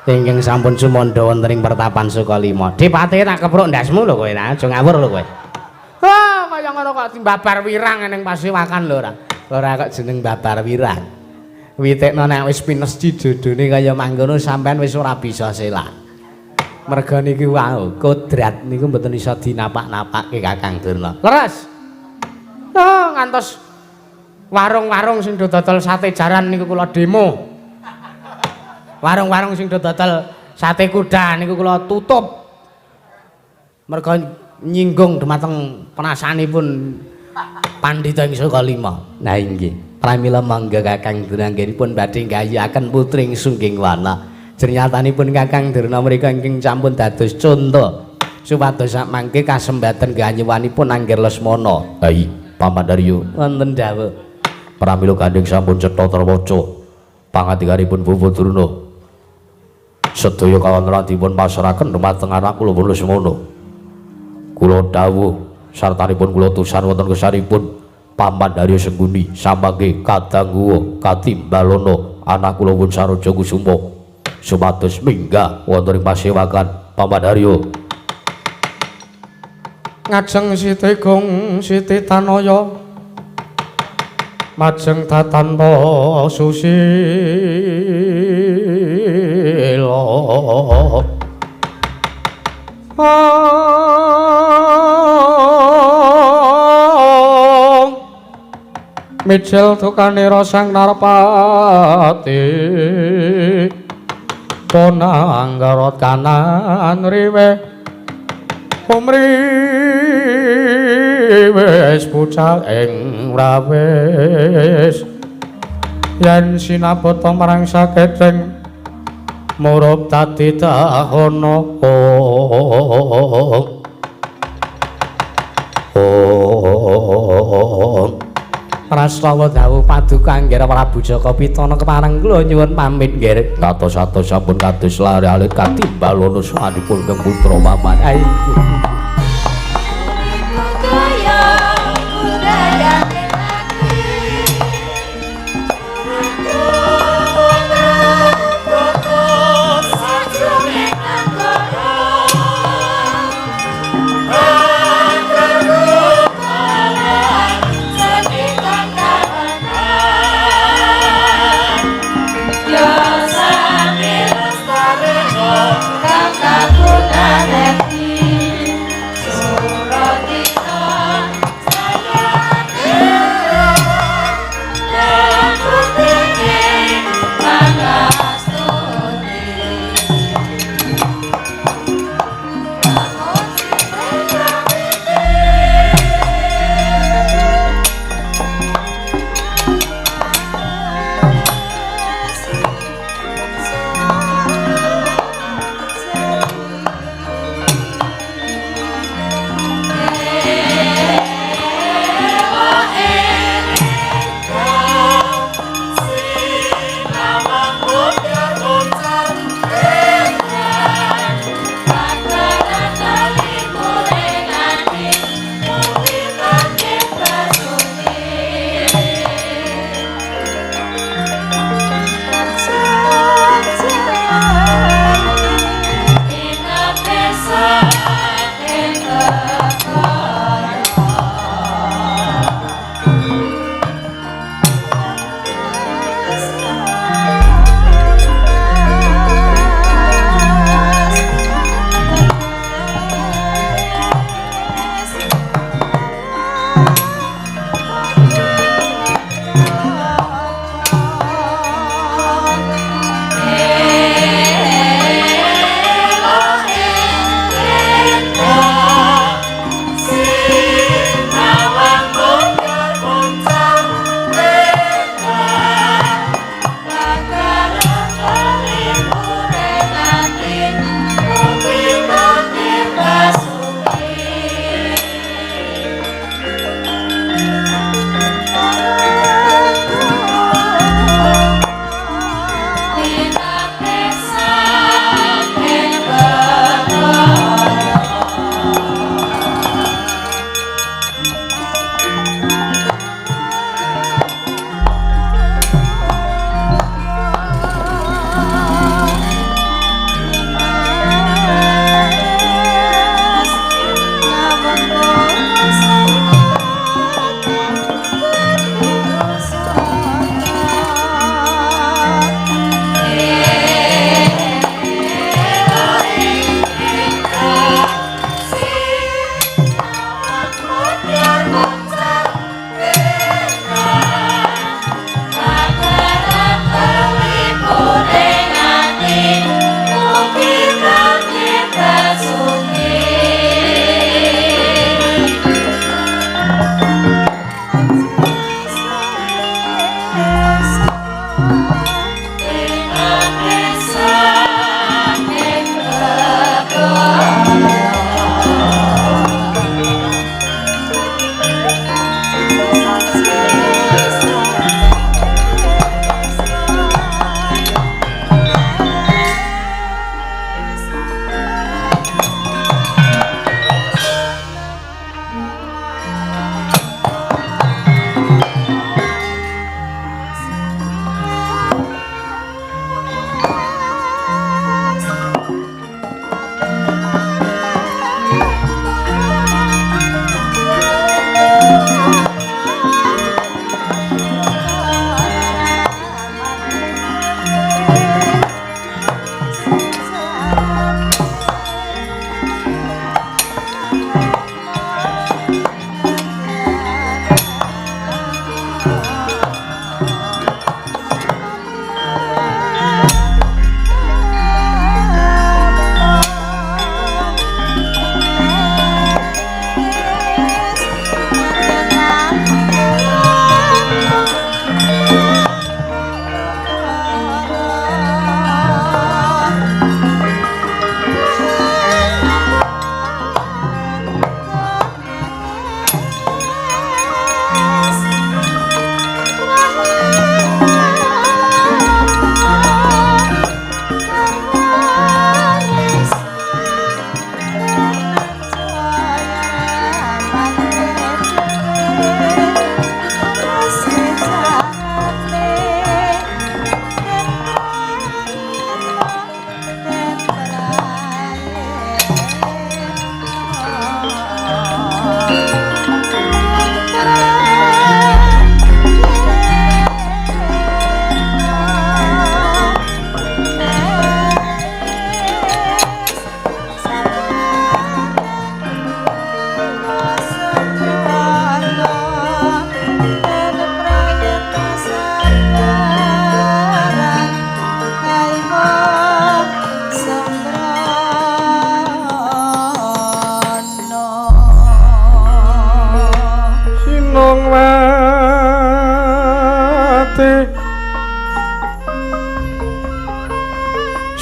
ingkang sampun sumandha wonten ing pertapan Sukalima. Dipate tak kepruk ndasmu lho kowe, aja ngawur lho kowe. Wah, kaya ngono kok babar wirang ning pasewakan lho ora. Ora kok jeneng babar wirang. Witekno nek wis pinesci jodhone kaya mangkono sampean wis ora bisa selak. Merga niki wau kodrat niku mboten iso dinapak-napake Kakang Durna. Leres. Oh, ngantos warung-warung sing do dodol sate jaran niku kula demo. Warung-warung sing do dodol sate kuda niku kula tutup. Merga nyinggung dumateng perasaanipun pandhita ing saka lima. Nah inggih. Pramila mangga Kakang Durna anggenipun badhe nggayuhaken putri ing Sungging Wana. Jernyatanipun Kakang Durna mriku ingkang sampun dados conto supados sakmangke kasembaten ganyuwanipun Angger Lesmana. Hai, Paman Daryo. Wonten dawuh. Pramila gandheng sampun cetha terwaca pangandikanipun Bapak Durna. Sedaya kawontenan dipun pasrahaken dumateng anak kula pun Lesmana. Kula dawuh sartanipun kula tusan wonten kesanipun Paman Daryo Sengkuni samangke kadangguwa katimbalana anak kula pun Saroja Kusuma supados minggah wonten ing pasewakan Paman Daryo. Ngajeng Siti Gung Siti Tanaya majeng tatanpa susila. Mijil dukanira sang Narpati ponanggarot kanan riwe pumriwis bucal ing rawis yen sinabata marang sakeceng murup dadi dahana. Prastawa dawuh paduka Anggara Prabu Jaka Pitana kepareng kula nyuwun pamit nggih. Katos-atos sampun kados lare alit katimbalana sahanipun kang putra paman. Ayo.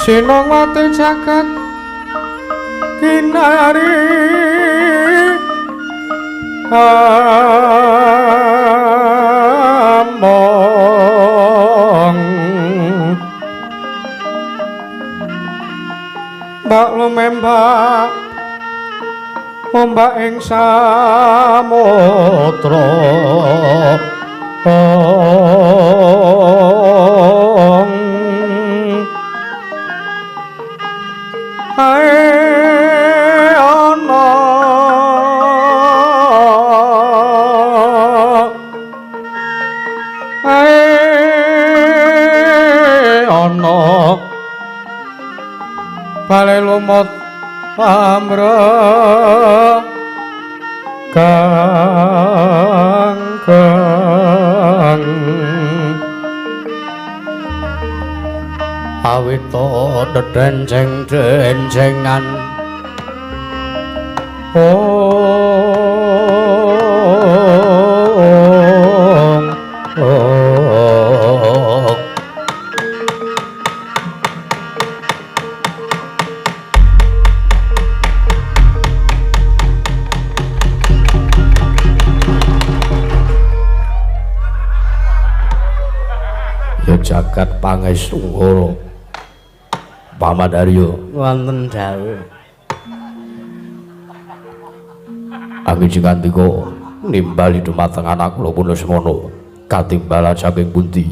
Sinongwati jagat kinari among mbak lumembak ombak ing samudra. Ae ana ae ana bale lumut pamre kang kang awita dedenceng-dencengan ong ong. Ya jagat pangestu Paman Aryo wonten dawuh. Angin sing kandika nimbali dumateng anak kula pun Lesmana katimbalan saking pundi?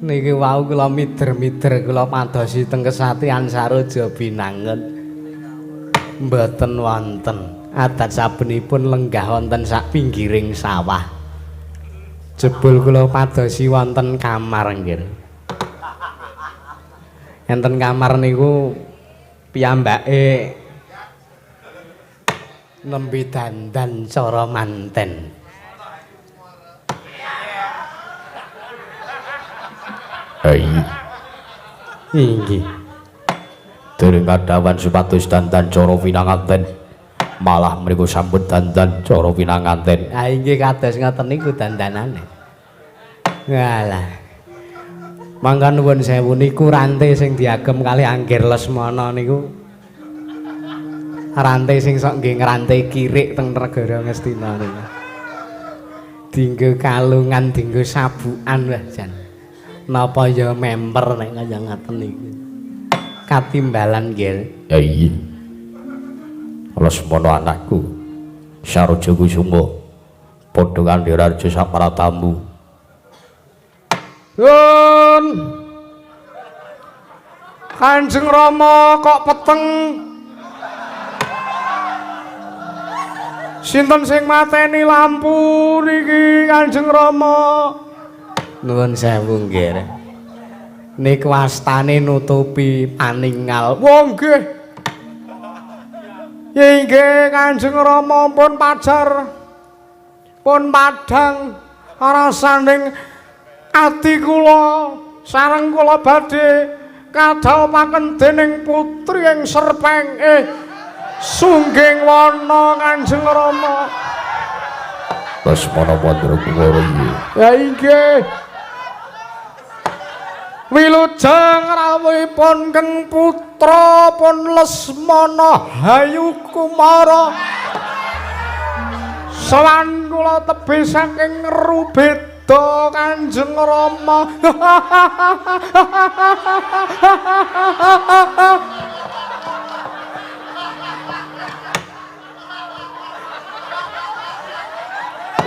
Niki wau kula mider-mider kula padosi teng Kesatian Saroja Binangun. Mboten wonten adat sabenipun lenggah wonten sak pinggiring sawah. Jebul kula padosi wonten kamar nggih. Enten kamar niku piyambake nembe dandan cara manten. Hei. Inggih. Dereng kadhawan supados dandan cara pinanganten. Malah mriku sampun dandan cara pinanganten. Ha inggih kados ngoten niku dandanane. Walah. Mangka nuwun sewu niku rante sing diagem kalih Anggir Lesmana niku rante sing sok nggih ngrante kirik teng negara Ngastina niku. Dinggo kalungan, dinggo sabukan wah jan. Napa ya memper nek kaya ngaten niku. Katimbalan nggih. Ya iya. Lesmana anakku Saroja Kusuma padha kandhiraja sapratamu. Yun Kanjeng Rama kok peteng. Sinten sing mateni lampu niki Kanjeng Rama? Nuwun sewu nggih. Niku astane nutupi paningal. Wah nggih. Inggih Kanjeng Rama pun pajar. Pun padhang rasaning ati kula sareng kula badhe kadhawuhaken dening putri ing Serpeng Sungging wana Kanjeng Rama. Lesmana Mandraguna iki. Ya inggih. Wilujeng rawuhipun Keng putra pun Lesmana Hayu Kumara. Sowan kula tebih saking Rubeda Kanjeng Rama.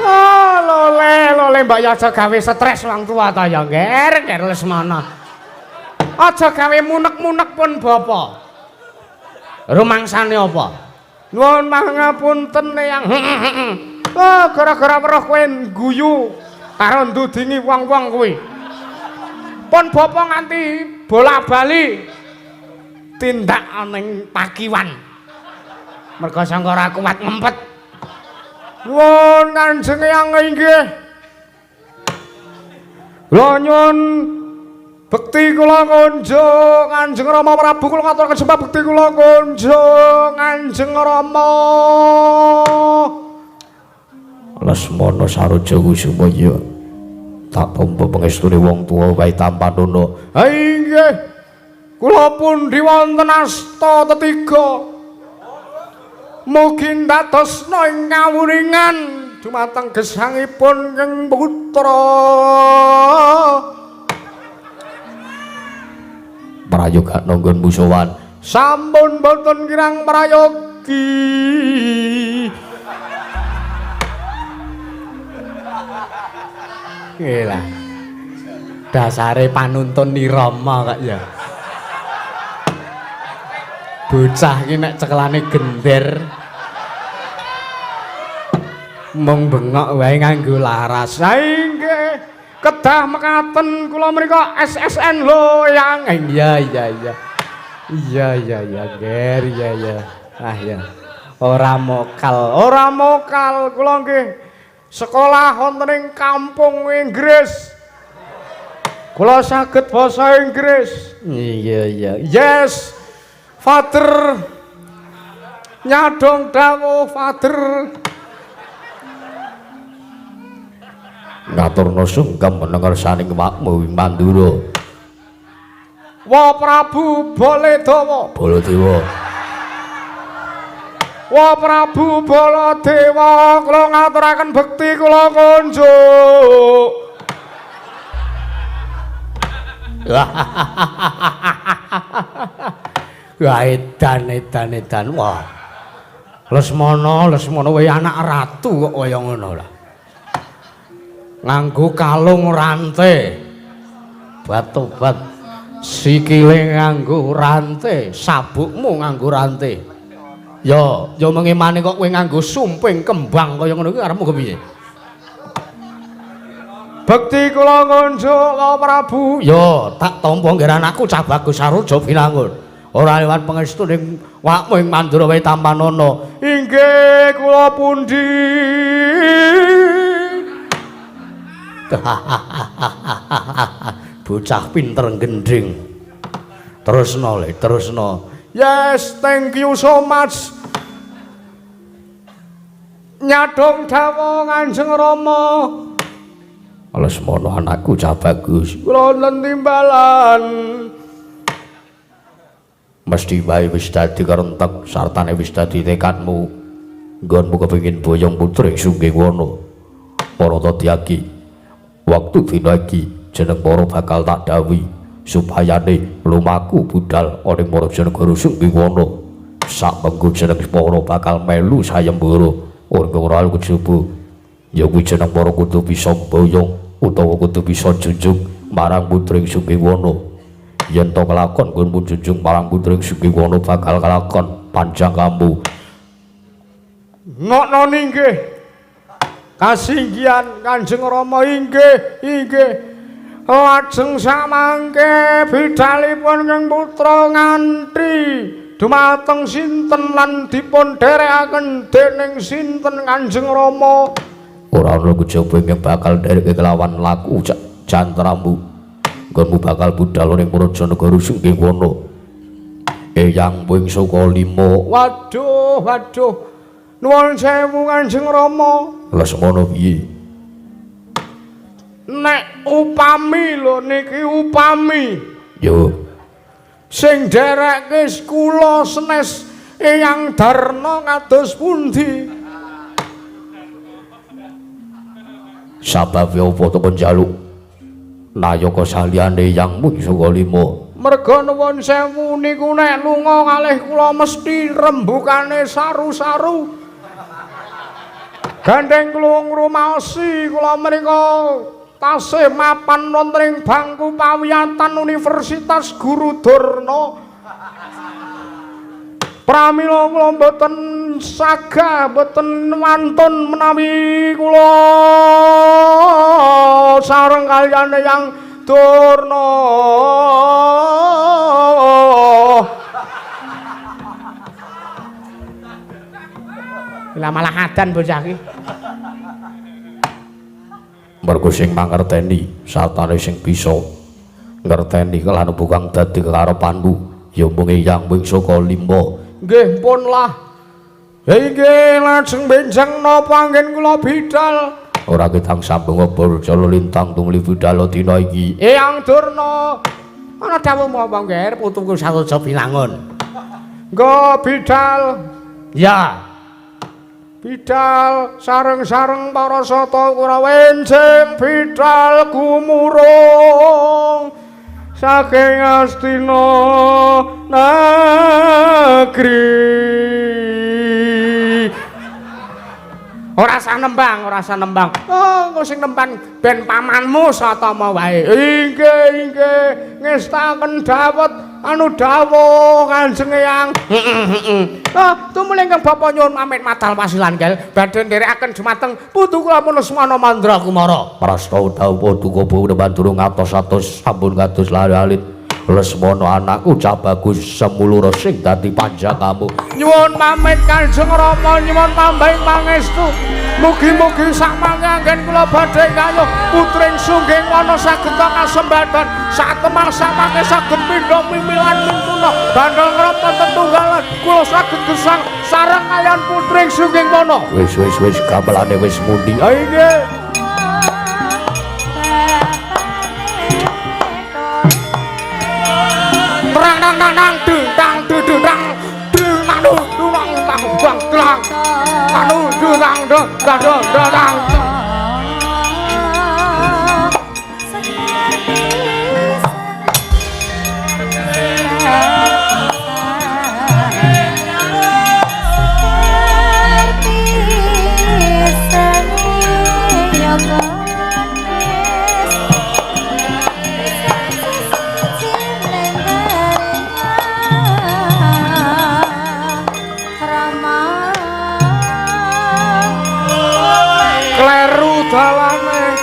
Ah, lole, lole mbak ya aja gawe stres wong tua ta ya, Nger, Nger Lesmana. Aja gawe munek-munek pun bapa. Rumangsane apa? Nuwun pangapunten Eyang. Oh, gara-gara weruh kowe guyu karo ndudingi wong-wong kuwi. Pun bapa nganti bola-bali tindak ning pakiwan. Merga sangka ora kuat ngempet. Nuwun Kanjeng Eyang inggih. Kula nyuwun bekti kula kunjung Kanjeng Rama Prabu, kula ngaturaken sembah bekti kula kunjung Kanjeng Rama. Lesmana Saroja Kusuma ya tak tampa pangestune wong tuwa kae tampanono. Ha inggih. Kula pundi wonten asta tetiga. Mugi ndadosna ing kawuningan dumateng gesangipun Kang Putra. Prayoga nanggon musuhan. Sampun boten kirang prayogi. Nggih. Dasare panuntun nirama kok ya. Bocah iki nek cekelane gender mung bengok wae nganggo laras. Ha inggih, kedah mekaten kula mriku SSN lho yang. Iya iya iya. Iya iya iya, Ger, iya iya. Ah ya. Ora mokal, ora mokal kula nggih. Sekolah wonten ing kampung Inggris. Kula saged basa Inggris. Iya iya. Yes. Father. Nyadong dawuh Father. Ngaturna sungkem menengersaning wakmu ing Mandura. Wa Prabu Baladewa. Baladewa. Wa Prabu Baladewa, kula ngaturaken bekti kula kunjuk. Wah, edan edan edan. Wah. Lesmana, Lesmana wae anak ratu kok kaya ngono lah. Nganggo kalung rante. Batobat. Sikile nganggo rante, sabukmu nganggo rante. Ya, ya mengemane kok kowe nganggo sumping kembang kaya ngono kuwi karepmu kepiye? Bekti kula ngunjuk Wa Prabu. Ya, tak tampa nggih anakku cah bagus Saruja Binangun. Ora lewat pangestu ning wakmu ing Mandura wae tampanana. Inggih kula pundi. Bocah pinter gendhing. Terusno le, terusno. Yes, thank you so much. Nyadong dawuh Kanjeng Rama. Lesmana anakku cah bagus. Kula wonten timbalan. Mesti wae wis dadi kerentek sartane wis dadi tekadmu. Nggonmu kepengin boyong putri Sunggiwana. Para tadyaki, wektu dina iki jeneng para bakal tak dawuhi supayane lumaku budal ana ing Marajanegara Sunggiwana. Sak mengko jeneng para bakal melu sayembara ora kejaba. Ya kuwi jeneng para kudu bisa boyong utawa kudu bisa junjung marang putri Sunggiwana. Yen to kelakon nggonmu junjung marang putri Sunggiwana bakal kelakon panjang kamu. Ngokno inggih. Kasinggihan Kanjeng Rama inggih, inggih. Lajeng samangke bidalipun Kang Putra nganti dumateng sinten lan dipun dherekaken dening sinten Kanjeng Rama. Ora ana kejaba ingkang bakal ndereke kelawan laku jantramu. Nggonmu bakal budal ning Marajanegara Sunggiwana. Eyang ping saka 5. Waduh, waduh. Nuwun sewu Kanjeng Rama. Lesmana piye? Nek upami lho niki upami. Yo. Sing nderekke kula senes Eyang Darna kados pundi? Sababe apa to kon njaluk nayaka saliyane Eyang mung saka 5? Merga nuwun sewu niku nek lunga kalih kula mesti rembukane saru-saru. Gandeng kula ngrumaosi kula menika tasih mapan wonten ing bangku pawiyatan Universitas Guru Durna. Pramila kula mboten sagah, mboten wantun menawi kula sareng kaliyan Eyang Durna. Lah malah adan bocah iki. Mergo sing mangerteni sartane sing bisa ngerteni kelan bukang dadi kekarepanmu ya mung Eyang wing saka 5. Nggih pun lah. Inggih lajeng benjang napa anggen kula bidal. Ora ketang sambung obor jala lintang tumuli budal dina iki. Eyang Durna. Ana dawuh apa, Ngger? Putuku Saroja Binangun. Nggo bidal. Ya. Bidal sareng-sareng para sata Kurawa enjing bidal gumurung saking Astina negeri. Ora usah nembang, ora usah nembang. Oh, engko sing nembang ben pamanmu Satama wae. Inggih, inggih, ngestaken dawet anu dawuh Kanjeng Eyang. Heeh, heeh. Ah, tumuli ingkang bapa nyuwun pamit madal pasilan gel badhe nderekaken dumateng putu kula Lesmana Mandra Kumara. Prasta dawuh paduka Bawa durung atos-atos sampun kados lali alit. Lesmana anakku cah bagus semulura sing dadi panjakamu. Nyuwun pamit Kanjeng Rama, nyuwun tambahing pangestu. Mugi-mugi sakmangke anggen kula badhe kayuh putring sungging wana saged kasembadan satemah samangke saged pindha mimilan mintuna bandel ngrapa tetunggalan kula saged gesang sareng kaliyan putring sungging wana. Wis wis wis gamelane wis muni. Ha inggih. Nang nang nang nang dung tang dung dung tang dung nang dung dung nang tang bang tang anu dung tang dung tang dung dung tang. Kleru dalane.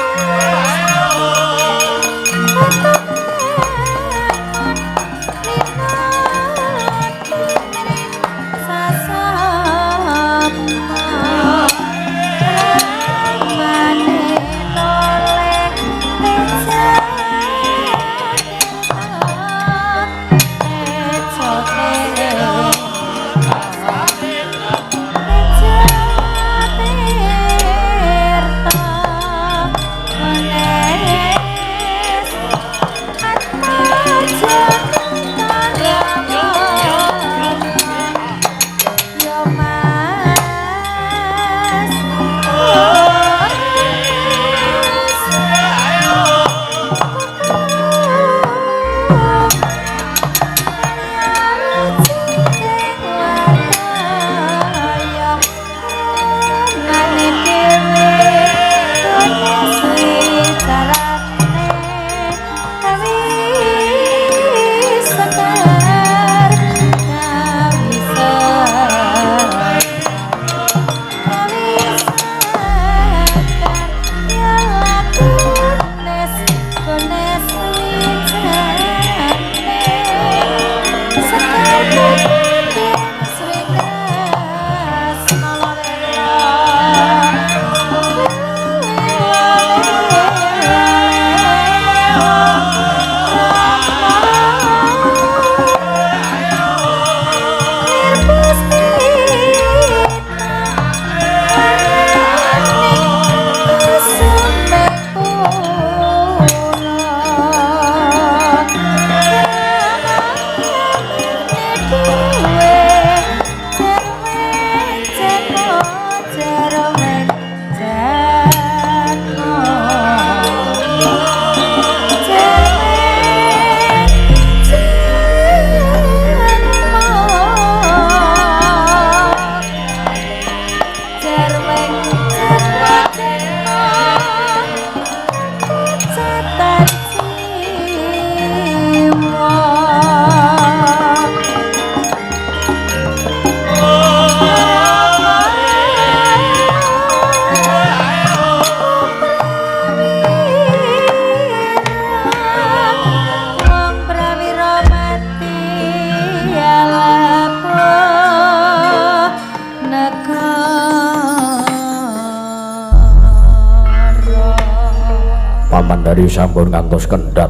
Dari sampun ngantos kendhat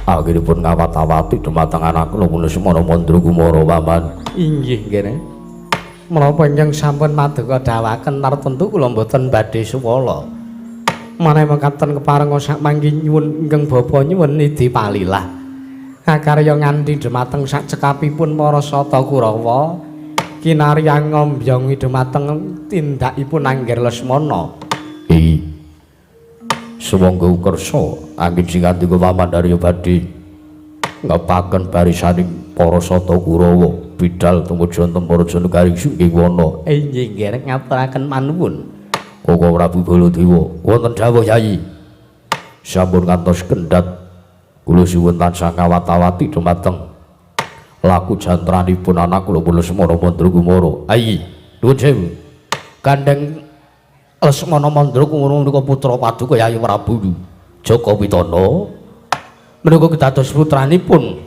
akhiripun ngawat-awati dumateng anak kula Lesmana Mandra Kumara paman. Inggih nggih. Menapa ingkang sampun maduka dawaken tartemtu kula mboten badhe suwala. Menawi mekaten kepareng sak mangki nyuwun ingkang bapa nyuwun nidi palilah. Akarya nganti dhumateng sak cekapipun para Sata Kurawa kinarya ngombyongi dhumateng tindakipun Angger Lesmana. Hi. Sumangga kersa anggen sing ngandika Pamandarya badhe ngepaken barisaning para Sata Kurawa bidal tumuju wonten Praja Negaring Sunggiwana. Inggih nggih ngaturaken panuwun. Koko Prabu Baladewa wonten dawuh Yayi. Sampun ngantos kendhat kula suwun tansah ngawat-awati dumateng laku jantranipun anak kula Lesmana Mandrakumara. Ayi, nuwun sewu. Gandeng Lesmana Mandrakumara menika putra paduka Yayi Prabu Jaka Pitana. Menika kedados putranipun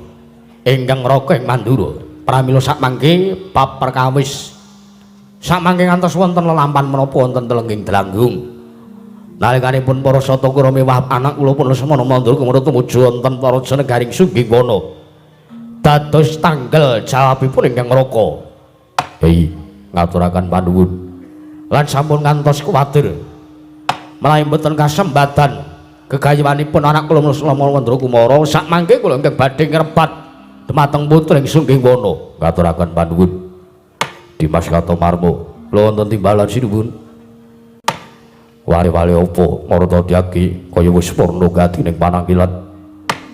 ingkang Raka ing Mandura. Pramila sakmangke bab perkawis sakmangke ngantos wonten lelampan menapa wonten telengging Delanggung. Nalikanipun para Sata Kurawa mewah anak kula pun Lesmana Mandrakumara tumuju wonten Praja Negaring Sunggiwana. Dados tanggal jawabipun ingkang Raka. Hei, ngaturaken panuwun. Lan sampun ngantos kuwatir menawi mboten kasembatan gegayuhanipun anak kula Lesmana Mandrakumara sakmangke kula ingkang badhe ngrebat dumateng putra ing Sunggiwana. Ngaturaken panuwun. Dimas Kartomarmo, kula wonten timbalan sinuwun. Wale-wale opo marata dyaki kaya wis purna gati ning panangkilan.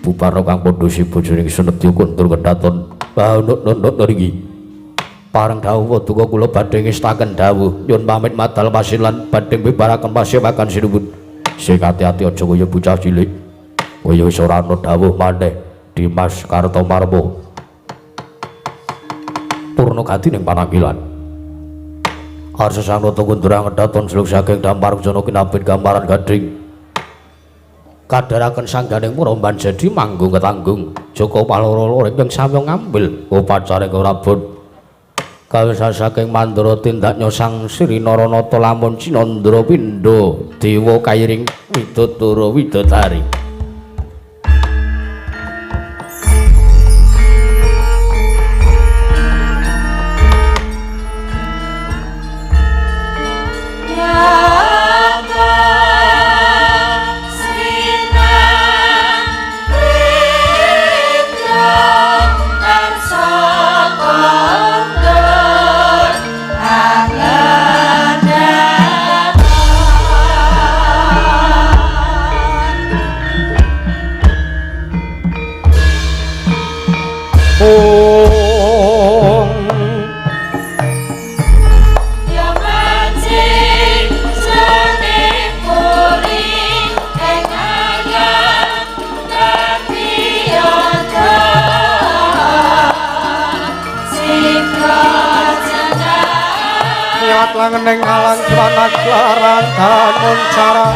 Bubarna kang padha sibojone Senedya kundur kedaton. Baunuk-nunuk nriki. Pareng dawuh paduka kula badhe ngestaken dawuh nyuwun pamit madal pasilan badhe mbibaraken pasewakan sinuwun. Sing ati-ati aja kaya bocah cilik. Kaya wis ora ana dawuh maneh Dimas Kartomarmo. Purna gati ning panangkilan. Arsa sanata kundurang kedaton seluk saking dampar jana kinabit gambaran gading. Kadharaken sangganing puromban jadi manggung ketanggung. Jaka paloro-loro ingkang samya ngambil upacara rabun. Kawisa saking Mandura tindak nyosang Sri Naranata lamun Cinandra pindha dewa kairing widodara widodari. Langening alang swanaglaran damun cara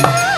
Yeah.